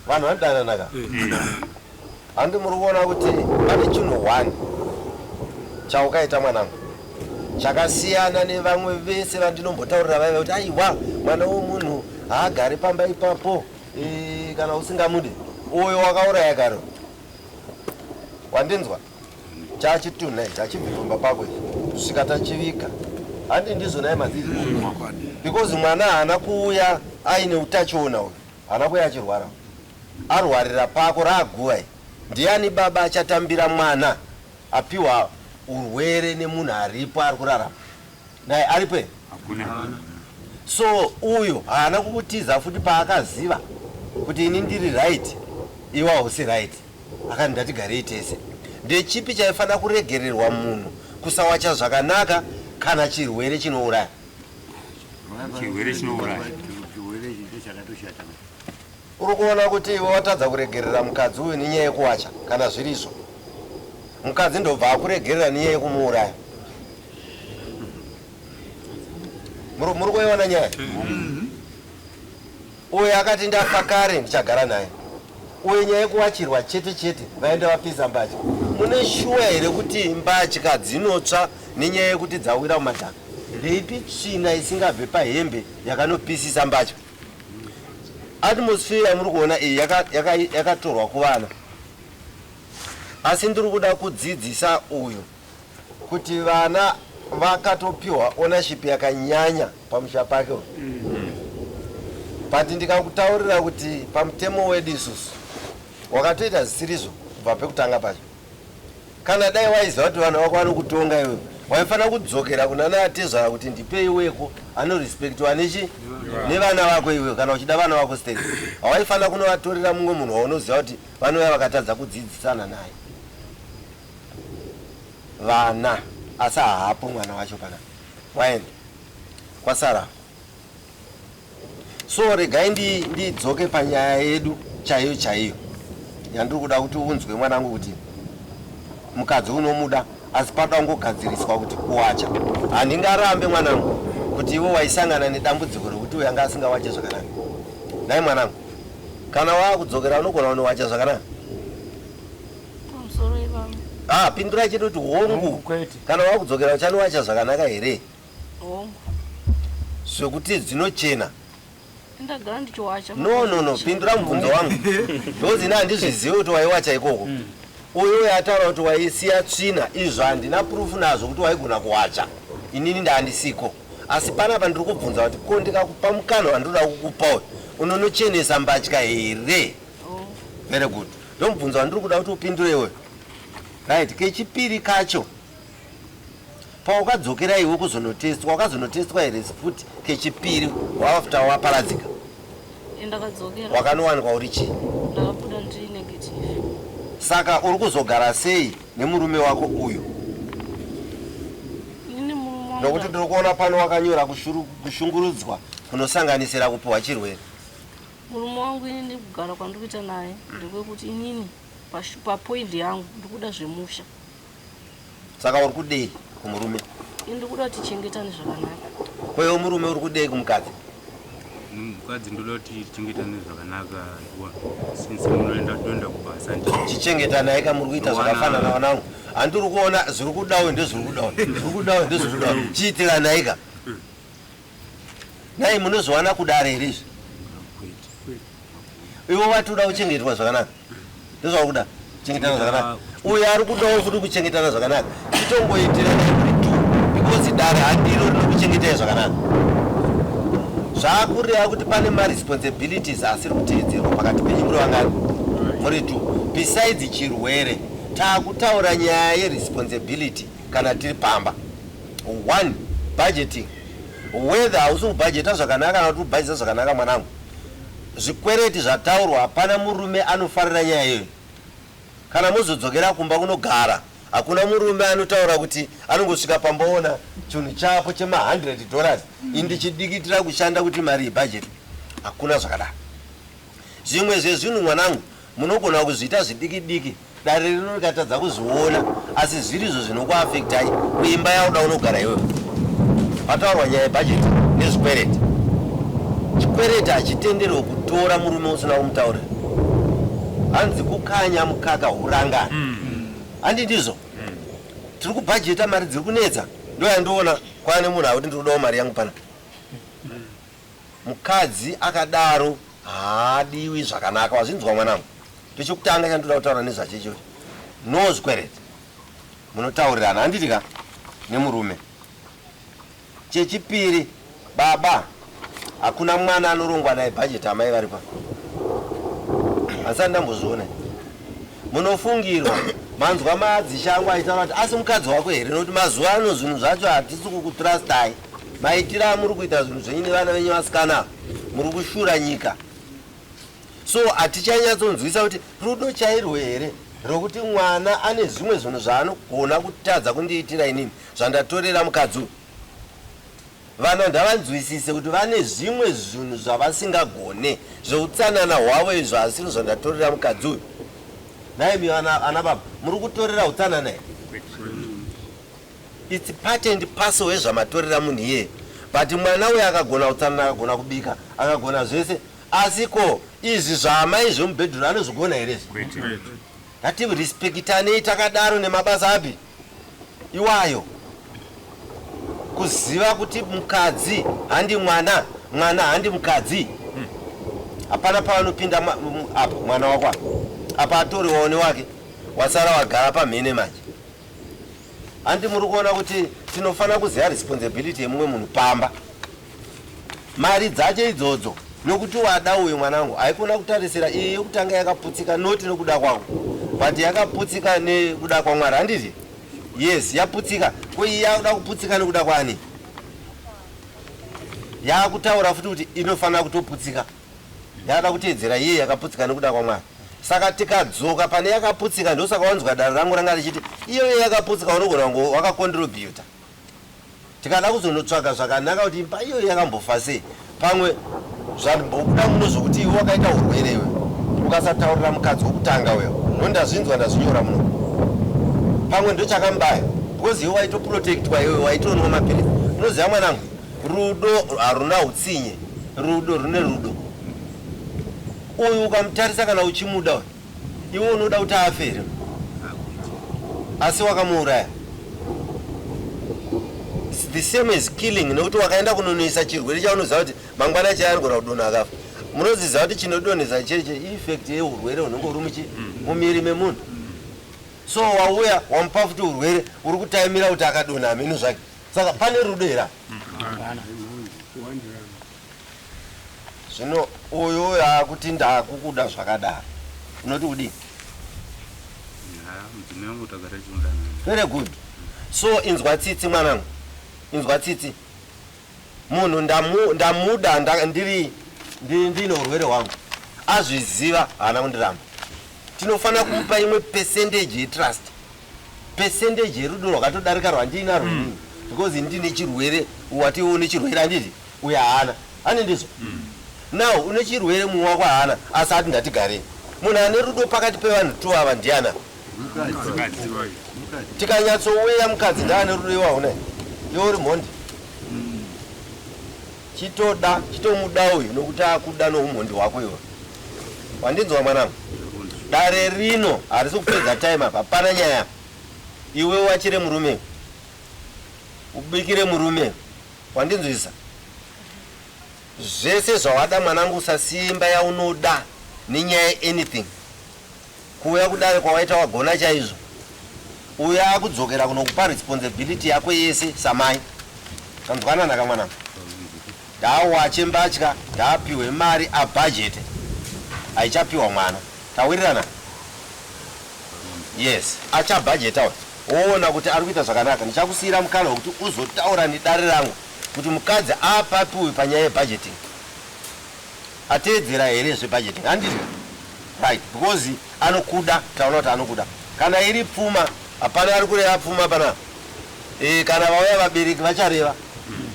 Vanhu vanodanana ka? Handi muri kuona kuti pane chinhu one chaukaita mwanangu chakasiyana nevamwe vese vandinombotaurira vaiva kuti aiwa mwana womunhu haagari pamba ipapo e, kana usingamude uyo wakauraya kare wandinzwa Chachitunha ichi hachibvi pamba pako ichi kusvika tachiviga. Handi ndizvo nhai mazizi? Because mwana haana kuuya aine utachiona uyu. Haana kuuya achirwara. Arwarira pako raaguva iri. Ndiani baba achatambira mwana apiwa urwere nemunhu aripo ari kurarama? Naye aripo here? Hakuna. So uyo haana kukutiza futi paakaziva kuti ini ndiri right iwe hausi right. Akati ndatigarei tese. Ndechipi chaifanira kuregererwa munhu kusawacha zvakanaka kana chirwere chinouraya? Chirwere chinouraya. Chirwere ichi ndochakatoshata. Uri kuona kuti iwe watadza kuregerera mukadzi uyu nenyaya yekuwacha kana zviri izvo. Mukadzi ndobva akuregerera nenyaya yekumuuraya. Muri kuiona nyaya? Uyo akati ndafa kare ndichagara naye. Uyo nyaya yekuwachirwa chete chete vaenda vapisa mbatya. Mune shuwa here kuti mbatya dzinotsva nenyaya yekuti dzawira mumadhaka? Ndeipi tsvina isingabve pahembe yakanopisisa mbatya? Atmosphere yamuri kuona iyi yakatorwa yaka, yaka kuvana. Asi ndiri kuda kudzidzisa uyu kuti vana vakatopiwa ownership yakanyanya pamusha pake uyu but ndikakutaurira kuti pamutemo wedu isusu wakatoita zisirizvo kubva pekutanga pacho. Kana dai waiziva kuti vana vako vanokutonga iwewe, waifanira kudzokera kuna naatezvara kuti ndipei weko anorespectiwa nechi nevana vako iwewe. Kana uchida vana vako steri, hawaifanira kunovatorera mumwe munhu waunoziva kuti vanouya vakatadza kudzidzisana naye vana. Asi haapo mwana wacho pana waenda kwasara. So regai ndidzoke panyaya yedu chaiyo chaiyo yandiri kuda kuti unzwe mwanangu, kuti mukadzi unomuda, asi pada kungogadziriswa kuti kuwacha. Handingarambe mwanangu kuti iwe waisangana nedambudziko rekuti uyo anga asingawache zvakanaka. Nhai mwanangu, kana waakudzokera unogona kunowacha zvakanaka? Pamusoro ivavo. Ah, pindurai chete kuti hongu. Kana waakudzokera uchanowacha zvakanaka here? Hongu. Zvekuti dzinochena? Ndagara ndichiwacha. No, no, no, pindura mubvunzo wangu, because ini handizvizivi kuti waiwacha ikoko. Uyo uyo ataura kuti waisiya tsvina, izvo handina proof nazvo kuti waigona kuwacha. Inini ndaandisiko, asi panapa ndiri kubvunza kuti ko ndikakupa mukana wandinoda kukupa uyu, unonochenesa mbatya here? Very good, ndomubvunzo wandiri kuda kuti upindure iweyo. Right, kechipiri kacho, paukadzokera iwe kuzonotestwa, wakazonotestwa here futi kechipiri after waparadzika? Ndakadzokera. Wakanowanikwa uri chii? Ndakabuda ndiri negative. Saka uri kuzogara sei nemurume wako uyu? Inini murume wangu Nokuti ndiri kuona pano wakanyora kushungurudzwa kunosanganisira kupiwa chirwere. Murume wangu, inini kugara kwandiri kuita naye ndekwekuti inini papoint yangu ndikuda zvemusha. Saka uri kudei kumurume? Ini ndikuda kuti tichengetane zvakanaka. Kwewo murume, uri kudei kumukadzi? Mukadzi ndoda kuti tichengetane zvakanaka since munoenda, toenda kubasa. Chichengetanai ka, muri kuita zvakafanana vanangu. Handiri kuona zviri kudawo ndezviri kudawo, zviri kudawo ndezviri kudawo. Chiitiranai ka. Nai munozowana kudare here izvi? Ivo vati uda kuchengetwa zvakanaka, ndozvauri kuda, kuchengetana zvakanaka. Uyo ari kudawo futi kuchengetana zvakanaka. Chitongoitiranai muri two, because dare handiro rinokuchengetai zvakanaka. Zvaakureva kuti pane maresponsibilities asiri kuteedzerwa pakati penyu muri vangani? Muri two. Besides chirwere, taakutaura nyaya yeresponsibility kana tiri pamba. One, budgeting. Whether hausi kubhajeta zvakanaka kana kuti kubhajeta zvakanaka, mwanangu, zvikwereti zvataurwa, hapana murume anofarira nyaya iyoyo. Kana muzodzokera kumba kunogara, hakuna murume anotaura kuti anongosvika pamboona chinhu chako chema100 dollars, ini ndichidikitira kushanda kuti mari ibhajeti. Hakuna zvakadaro. Zvimwe zvezvinhu, mwanangu, munogona kuzviita zvidiki diki, dare rino rikatadza kuzviona, asi zvirizvo zvinokuafektai kuimba yauda unogara iwewe. Pataurwa nyaya yebhajeti nezvikwereti. Chikwereti hachitenderwe kutora murume usina kumutaurira. Hanzi kukanya mukaka hurangana, handi ndizvo? Tiri kubhajeta mari dziri kunetsa, ndo yandiona kwane munhu akuti ndiri kudawo mari yangu pana. Mukadzi akadaro haadiwi zvakanaka. Wazvinzwa mwanangu? Ndechokutanga chandoda kutaura nezvacho ichocho. No zvikwereti, munotaurirana, handiti ka, nemurume. Chechipiri, baba, hakuna mwana anorongwa naye bhajeti amai vari pa. Handisati ndambozviona. Munofungirwa manzwa madzisha angu achitaura kuti asi mukadzi wako here, nokuti mazuva ano zvinhu zvacho hatisi kukutrustai. Maitiro amuri kuita zvinhu zvenyu nevana venyu vasikana, muri kushura nyika. So hatichanyatsonzwisa kuti rudo chairwo here rokuti mwana ane zvimwe zvinhu zvaanogona kutadza kundiitira inini zvandatorera mukadzi uyu. Vana ndavanzwisise kuti vane zvimwe zvinhu zvavasingagone, zveutsanana hwavo izvo asiri zvandatorera mukadzi uyu. Naimi ana baba, muri kutorera utsanana here? It's part and parcel yezvamatorera munhu iyeye. But mwana uyu akagona utsanana, akagona kubika, akagona zvese, asi ko izvi zvaamai zvemubhedhuru anozvigona here izvi? Ngatirespektanei takadaro nemabasa api iwayo. Kuziva kuti mukadzi handi mwana, mwana handi mukadzi. Hapana pavanopinda apa mwana wako apa, apa atoriwawo newake, wasara wagara pamhene manje. Handi muri kuona kuti tinofanira kuziva responsibility yemumwe munhu pamba? Mari dzacho idzodzo, nokuti wada uyu mwanangu, haikona kutarisira iyi yekutanga yakaputsika, noti nokuda kwako. But yakaputsika nekuda kwaMwari handiti? Yes, yaputsika. Ko iyi yakuda kuputsika nekuda kwani? Yakutaura futi kuti inofanira kutoputsika. Yakuda kuteedzera iye yakaputsika nekuda kwaMwari. Saka tikadzoka pane yakaputsika ndosaka wanzwa dare rangu ranga richiti iyoyo yakaputsika unogona kunge wakakontributa. Tikada kuzonotsvaga zvakanaka kuti imba iyoyo yakambofa sei pamwe zvambobuda muno zvokuti iwe wakaita urwere iwe ukasataurira mukadzi wokutanga uyo no ndazvinzwa ndazvinyora muno pamwe ndochakamubaya because iwe waitoprotectwa iwe waitonwa mapiritsi unoziva mwanangu rudo haruna utsinye rudo rune rudo uyu ukamutarisa kana uchimuda uyu Iwe unoda kuti afe here? Asi wakamuuraya. It's the same as killing nekuti wakaenda kunonoisa chirwere chaunoziva kuti mangwana chaya anogona kudonha akafa. Munoziziva kuti chinodonhesa cheche effect yeurwere hunenge huri muchi mumiri memunhu. So wauya wamupa futi urwere uri kutaimira kuti akadonha hameno zvake. Saka pane rudo here apa? Zvino uyu uyu akuti ndakukuda zvakadaro unoti kudii? Mudzimai wangu tagara tichimudanana. Very good. So inzwa tsitsi mwanangu, inzwa tsitsi. Munhu ndamu, ndamuda nda, ndiri ndine urwere hwangu azviziva haana kundiramba. Tinofanira kumupa imwe percentage yetrust, percentage yerudo rwakatodarika rwandiinarwo inini because ndine chirwere, wati iwe une chirwere handiti? Uyo haana. Ane ndizvo? Now une chirwere mumwe wako haana asi ati ngatigarei. Munhu ane rudo pakati pevanhu two ava ndiana? Tikanyatsouya mukadzi ndaane rudo iwe hauna. Iwe uri mhondi. Chitoda, chitomuda uyu nokuti akuda noumhondi hwako iwe. Wandinzwa mwanangu? Dare rino harisi kupedza time apa. Hapana nyaya apa. Iwe wachire murume. Ubikire murume. Wandinzwisa? Zvese zvawada mwanangu usasiye imba yaunoda nenyaya ye anything. Kuuya kudare kwawaita wagona chaizvo. Uyo akudzokera kunokupa responsibility yako yese samai. Tanzwanana ka mwanangu? Ndaawache mbatya, ndaapihwe mari abudgete. Haichapiwa mwana. Tawirirana? Yes, achabudgeta uyo. Woona kuti ari kuita zvakanaka, ndichakusiira mukana wekuti uzotaura nedare rangu kuti mukadzi aapapi uyu panyaya yebudgeting. Ateedzera here zvebudgeting? Handiti? Right, because anokuda, taona kuti anokuda. Kana iri pfuma, hapana ari kureva pfuma panapa. E, kana vauya vabereki vachareva.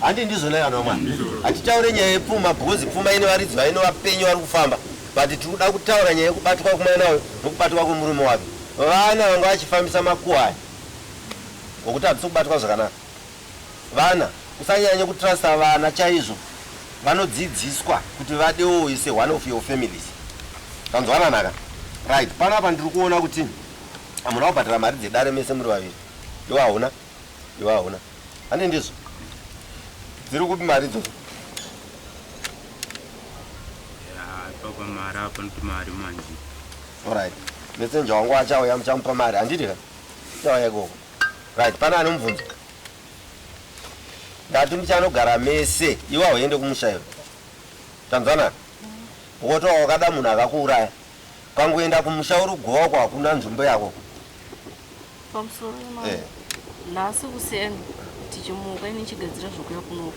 Handi ndizvona kana vamwana. Hatitaure nyaya yepfuma because pfuma ine varidzi vayo nevapenyu vari kufamba. But tiri kuda kutaura nyaya yekubatwa kwemwana uyu nokubatwa kwemurume wake. Vana vanga vachifambisa makuhwa aya ngokuti hadzisi kubatwa zvakanaka. Vana usanyanye kutrusta vana chaizvo vanodzidziswa kuti vadewo ise one of your families. Tanzwanana ka? Right, panapa ndiri kuona kuti hamuna kubhadhara mari dzedare mese muri vaviri. Iwe hauna, iwe hauna. Handi ndizvo? Dziri kupi mari idzodzo? Papa mari apa ndoti mari manje. Alright. Messenger wangu achauya muchamupa mari handiti ka? Achauya ikoko. Right, pane ane mubvunzo? Ndati muchanogara mese, iwe hauende kumusha iwe. Tanzwanana? Wotowa wakada munhu akakuuraya. Ukangoenda kumusha uri kugowa uko hakuna nzvimbo yako. Pamusoro imama. Eh. Nhasi kuseni tichimuka ini ndichigadzira zvokuya kunoku.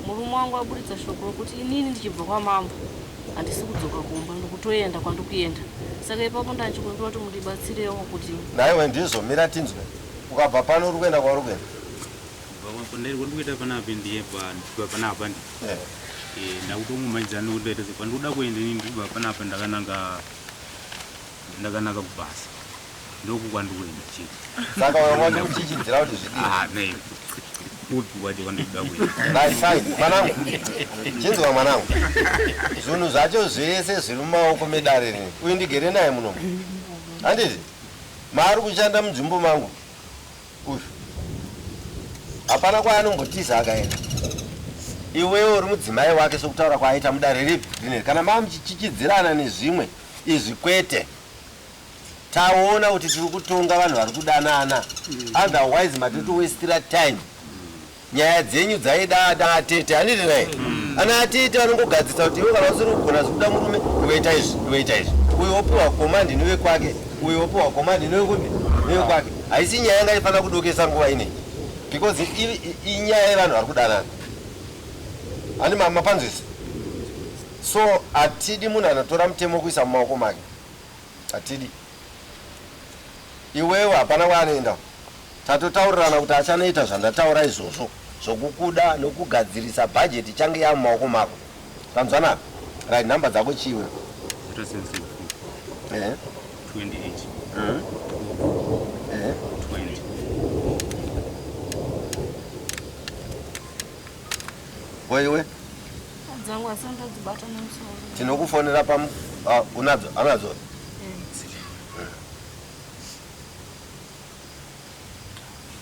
Murume wangu aburitsa shoko rokuti inini ndichibva kwamambo handisi kudzoka kumba ndikutoenda kwandikuenda. Saka ipapo ndachikumbira kuti mundibatsirewo kuti Nhaiwe ndizvo mira tinzwe. Ukabva pano uri kuenda kwauri kuenda? Ndiri kuita panapa ndiye pa panapa ndi. Eh. Eh ndakutomumhanyidza nekuti pandikuda kuenda ini ndikubva panapa ndakananga ndakananga kubasa. Ndokukwandikuenda chete. Saka wanga kuchichidzira kuti zvidii? Ah, nei. Kupi kwacho kwandikuda kuenda? Right, fine. Mwanangu. Chinzwa mwanangu. Zvinhu zvacho zvese zviri mumaoko medare rini. Uyu ndigere naye muno. Handiti? Maari kushanda munzvimbo mangu. Uyu. Hapana kwaanombotiza akaenda. Iwewe uri mudzimai wake sokutaura kwaaita mudare ripi rineri. Kana mava muchichichidzirana nezvimwe izvi kwete. Taona kuti tiri kutonga vanhu vari kudanana otherwise matotowestira time nyaya dzenyu dzaida ana atete handiti naye ana atete vanongogadzisa kuti iwe kana usiri kugona zvikuda murume iwe ita izvi iwe ita izvi uyo wopiwa command newe kwake Uyo wopiwa komandi neyekupi neyekwake. Haisi nyaya yanga ifanira kudokesa nguva inei because inyaya yevanhu vari kudanana. Handi mapanzwisi? So hatidi munhu anotora mutemo kuisa mumaoko make. Hatidi. Iwewe hapana kwaanoenda. Tatotaurirana kuti achanoita zvandataura izvozvo zvokukuda nokugadzirisa budget ichange yamumaoko mako. Tanzwanaka? Right, number dzako chii iwewe? 0774 Eh. 28 Eh. 20. Ko iwe? Dzangu asi ndodzibata nemusoro. Tinokufonera pam ah, unadzo anadzo.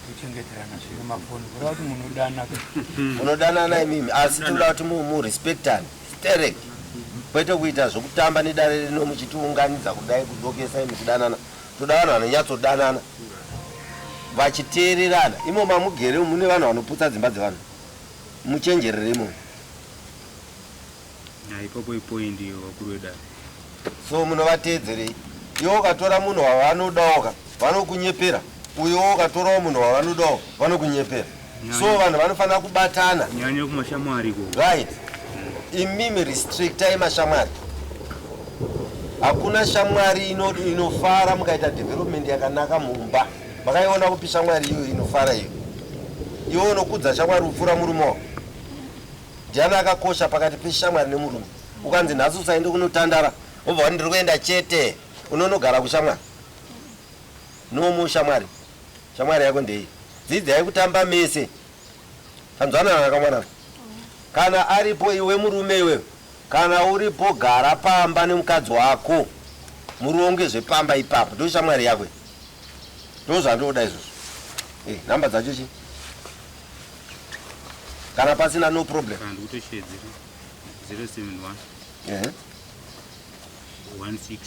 Kuchengeterana zviri mafoni kureva kuti munodana. Munodanana imimi asi tinoda kuti murespectane sterek kwete kuita zvokutamba nedare rino muchitiunganidza kudai kudokesa imi muchidanana. Toda vanhu vanonyatsodanana vachiteererana. Imo mamugere mune vanhu vanoputsa dzimba dzevanhu. Muchenjerere imomo. Ya ipapo ipoint iyo vakuru vedare. So munovateedzerei? Iwe ukatora munhu wavanodawo ka vanokunyepera, uyowo ukatorawo munhu wavanodawo vanokunyepera. So vanhu vanofanira kubatana. Nyanya kumashamwari ikoko. Right. Imimi restrictai mashamwari. Hakuna shamwari inofara mukaita development yakanaka mumba. Makaiona kupi shamwari iyoyo inofara iyo? Iwe unokudza shamwari kupfuura murume wako. Ndiani akakosha pakati peshamwari nemurume? Ukanzi nhasi usaende kunotandara, wobva wati ndiri kuenda chete. Unonogara kushamwari. No more shamwari. Shamwari yako ndeiyi. Dzidzai kutamba mese. Tanzwanana kamwana. Kana aripo iwe murume iwewe, kana uripo gara pamba nemukadzi wako. Muronge zvepamba ipapo. Ndo shamwari yako. Ndozvandoda izvozvo. Eh, namba dzacho chi? Kana pasina no problem. Kana ndikutoshedzera 071 Eh. 16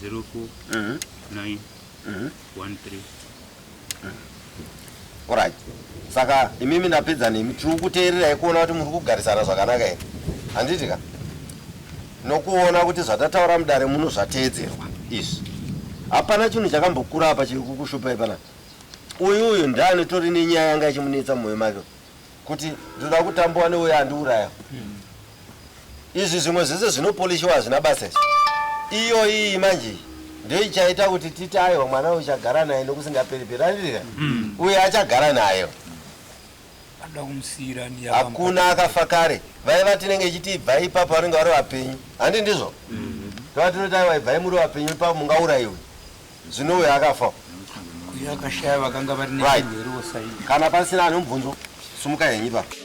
04 9 13. Alright. Saka imimi ndapedza nemi tiri kuteererai kuona kuti muri kugarisana zvakanaka here. Handiti ka? Nokuona kuti zvatataura mudare muno zvateedzerwa izvi. Hapana chinhu chakambokura apa chiri kukushupai panapa. Uyu uyu ndiani tori nenyaya yanga ichimunetsa mumwoyo make kuti ndoda kutambiwa neuyo andiuraya. Izvi zvimwe zvese zvinopolishiwa hazvina basa izvi. Iyo iyi manje iyi ndoichaita kuti titi aiwa mwana uyu chagara naye nokusingaperi peri handiti ka? Uye achagara naye. Anoda kumusiyira ndiye Hakuna akafa kare. Vaiva tinenge ichiti ibvai ipapo vanenge vari vapenyu. Handi ndizvo? Tova tinoti aiwa ibvai muri vapenyu ipapo mungaurayiwe. Zvino uyo akafa. Uyo akashaya vakanga vari Right. nechirwere saii. Kana pasina ane mubvunzo, sumuka henyu ipapo.